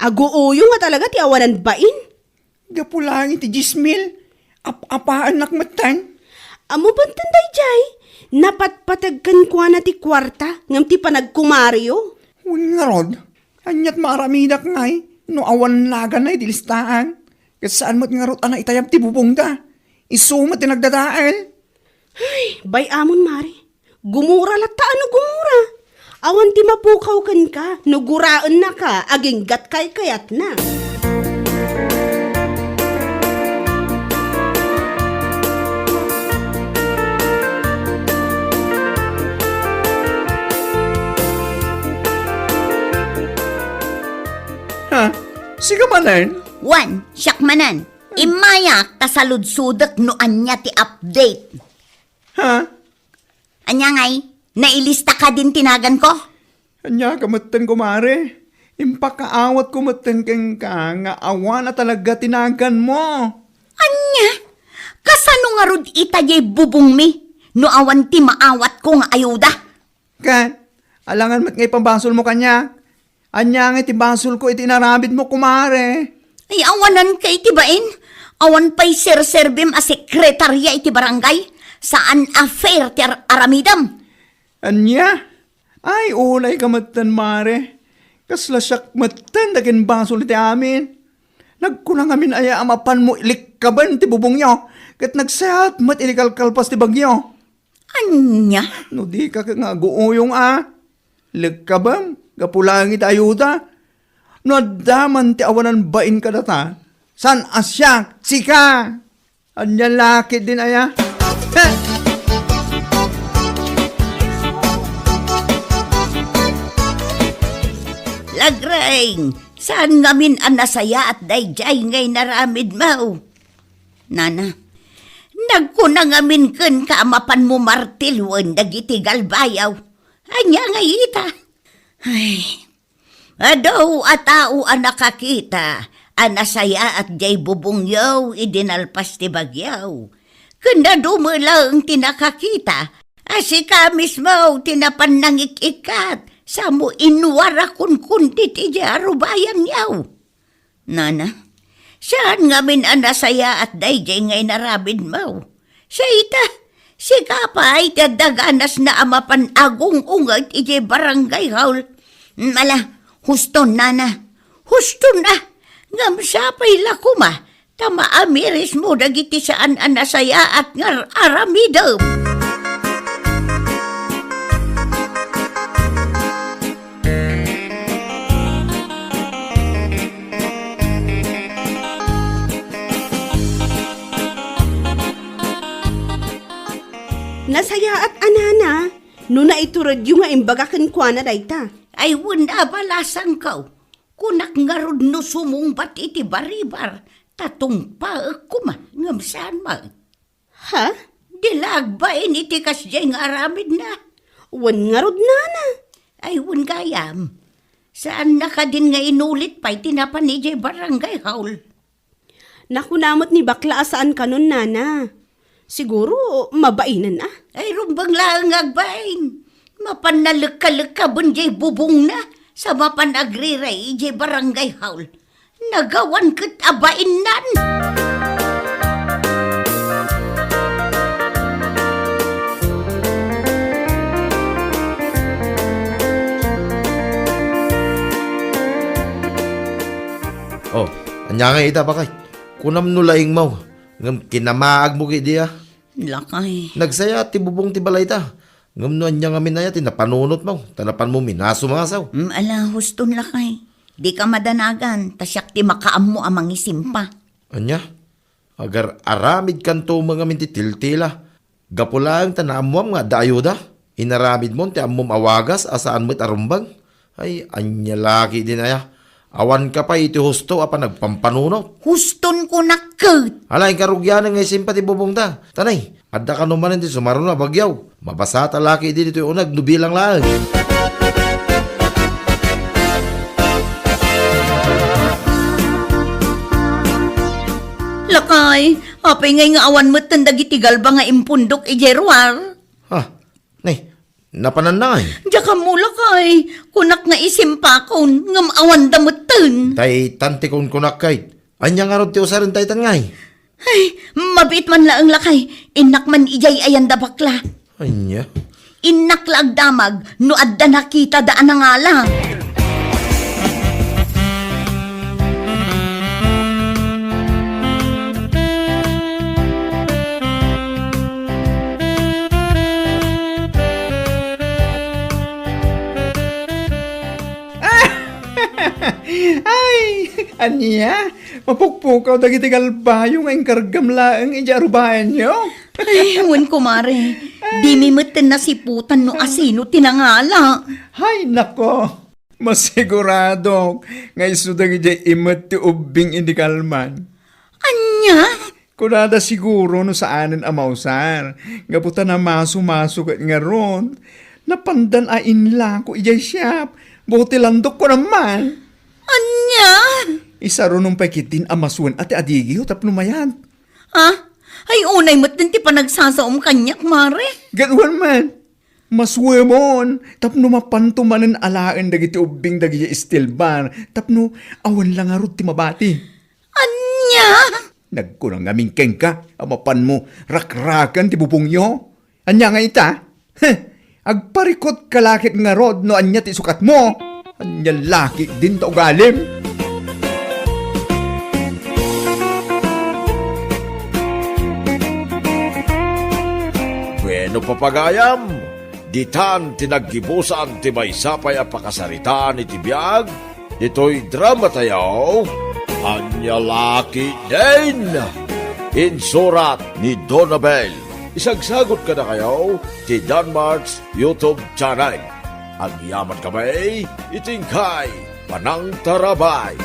Aguuyong a talaga ti awanan bain. Gapu laeng iti dies mil, ap-apaannak metten. Ammo metten daydiay, napatpateg kenkuana ti kuarta ngem ti panagkumario. Wen ngarud, aniat maaramidak ngay no awan naganna iti listaan? Ket saan met ngarud a naitayab ti bubongda. Isu met ti nagdadael. Ay, bay-amon, Mare. Gumura latta a no gumura. Awan ti mapukaw kenka no guraennaka aginggat kaykayatna. Ha? Sika manen? Wen, siak manen. Immayak ta saludsodek no ania ti update. Ha? Ania ngay? Nailista kadin ti naganko? Ania ka metten, kumare? Impakaawatko metten kenka nga awan a talaga ti naganmo. Ania? Kasano ngarud ita diay bubongmi no awan ti maawatko nga ayuda? Ket, alangan met nga ipabasolmo kaniak. Ania ngay ti basolko iti inaramidmo, kumare? Ay, awanan kay ti bain. Awan pay serserbim a sekretaria iti barangay. Saan a fair ti ar-, aramidem. Ania? Ay, unay ka metten, mare. Kasla siak metten ti akinbasol iti amin. Nagkuna ngamin aya a mapanmo likkaben ti bubongyo, ket nagsayaat met idi kalkalpas ti bagyo. Ania? No dika ket nga aguuyong a, lekkabem, gapu laeng iti ayuda. No adda man ti awanan bain kadata, saan a siak, sika? Ania la ketdin aya? He! Lagreng, saan ngamin a nasayaat daydiay nga inaramidmo? Nana, nagkuna ngamin kenka a mapanmo martiloen dagiti galbayaw. Ania ngay ita? Ay, adu a tao a nakakita a nasayaat diay bubongyo idi nalpas ti bagyo. Ken adu met laeng ti nakakita a sika mismo ti napan nangik-ikkat sa mo inwarakunkundit idiay arubayangyo. Nana, saan ngamin a nasayaat daydiay nga inaramidmo. Siya ita, sika pay ti adda ganasna a mapan agung-unget idiay barangay hall. Ala, huston, nana. Huston a. Ngem sapay la koma ta maamirismo dagiti saan a nasayaat nga ar-aramidem. Diaat a nana, no naituredyo nga imbaga kenkuana dayta. Ay, wen a balasangko. Kunak ngarud no sumungbat iti baribar, ta tungpaek koma, ngem saan met. Ha? Di la agbain iti kasdiay nga aramidna. Wen ngarud, nana. Ay, wen gayam. Saanna kadin nga inulit pay ti napan idiay barangay hall? Nakuna met ni bakla a saan kanon, nana. Siguro, mabainen a. Ay, rumbeng laeng nga agbain. Mapan nalekkalekkaben diay bubongna, sa mapan agriray idiay barangay hall. Nagawan ket a bainnan. Oh, ania ngay ita, bakay? Kunam no laingmo, ngem kinamaagmo ketdi a. Lakay. Nagsaya ti bubong ti balayta. Ngem no ania ngamin aya ti napanunotmo, ta napanmo minasumasaw. Mm, ala, huston lakay. Dika madanagan, ta siak ti makaammo a mangisimpa. Ania? Agar-aramidkanto met ngamin ti tiltila. Gapu laeng ta naammoam nga adda ayuda. Inaramidmon ti ammom a wagas a saan met a rumbeng. Ay, ania la ketdin aya. Awanka pay iti husto a panagpampanunot. Huston kunak ket. Ala, inka rugianen nga isimpa ti bubongta. Tanay, adda kano manen ti sumaruno a bagyaw. Mabasata la ketdi ditoy uneg no bilang laeng. Lakay, apay ngay nga awan metten dagiti galba nga impundok idiay ruar? Ha? Nay, napananna ngay? Diak ammo lakay, kunak nga isimpakon, ngem awanda metten. Daytan ti kunkunak kay. Ania ngarud ti usaren daytan ngay? Ay, mabiit man laeng lakay, innak man idiay ayanda bakla. Ania? Innak la agdamag no adda nakitada a nangala. Ay, ania? Mapukpukaw dagiti galbayo nga inkargam laeng idiay arubayanyo? Ay, wen, kumare. Dimi metten nasiputan no asino ti nangala. Hay, nako. Masiguradok nga isu dagidiay imet ti ubbing idi kalman. Ania? Kunada siguro no saanen a mausar, gapu ta namaso-maso ket ngarud, napandan a inlako idiay siap, buti landok ko naman. Ania? Isarunom pay ketdin a masuen a ti adigiyo tapno mayat. Ha? Ay, unay met din ti panagsasaom kaniak, mare. Gaduan man. Masuemon, tapno mapanto manen alaen dagiti ubbing dagiti steel bar, tapno awan la ngarud ti mabati. Ania? Nagkunam ngamin kenka a mapanmo rakraken ti bubongyo? Ania nga ita? Heh, agparikut ka la ket ngarud no ania ti sukatmo? Ania la ketdin ta ugalim? Bueno, papagayam, ditan ti naggibusan ti maysa pay a pakasaritaan iti biag ditoy drama tayo, Ania la ketdin. Insurat ni Donabel. Isagsagot kadakayo ti Danmart's YouTube channel. Agyaman kami iti inkay panangtarabay.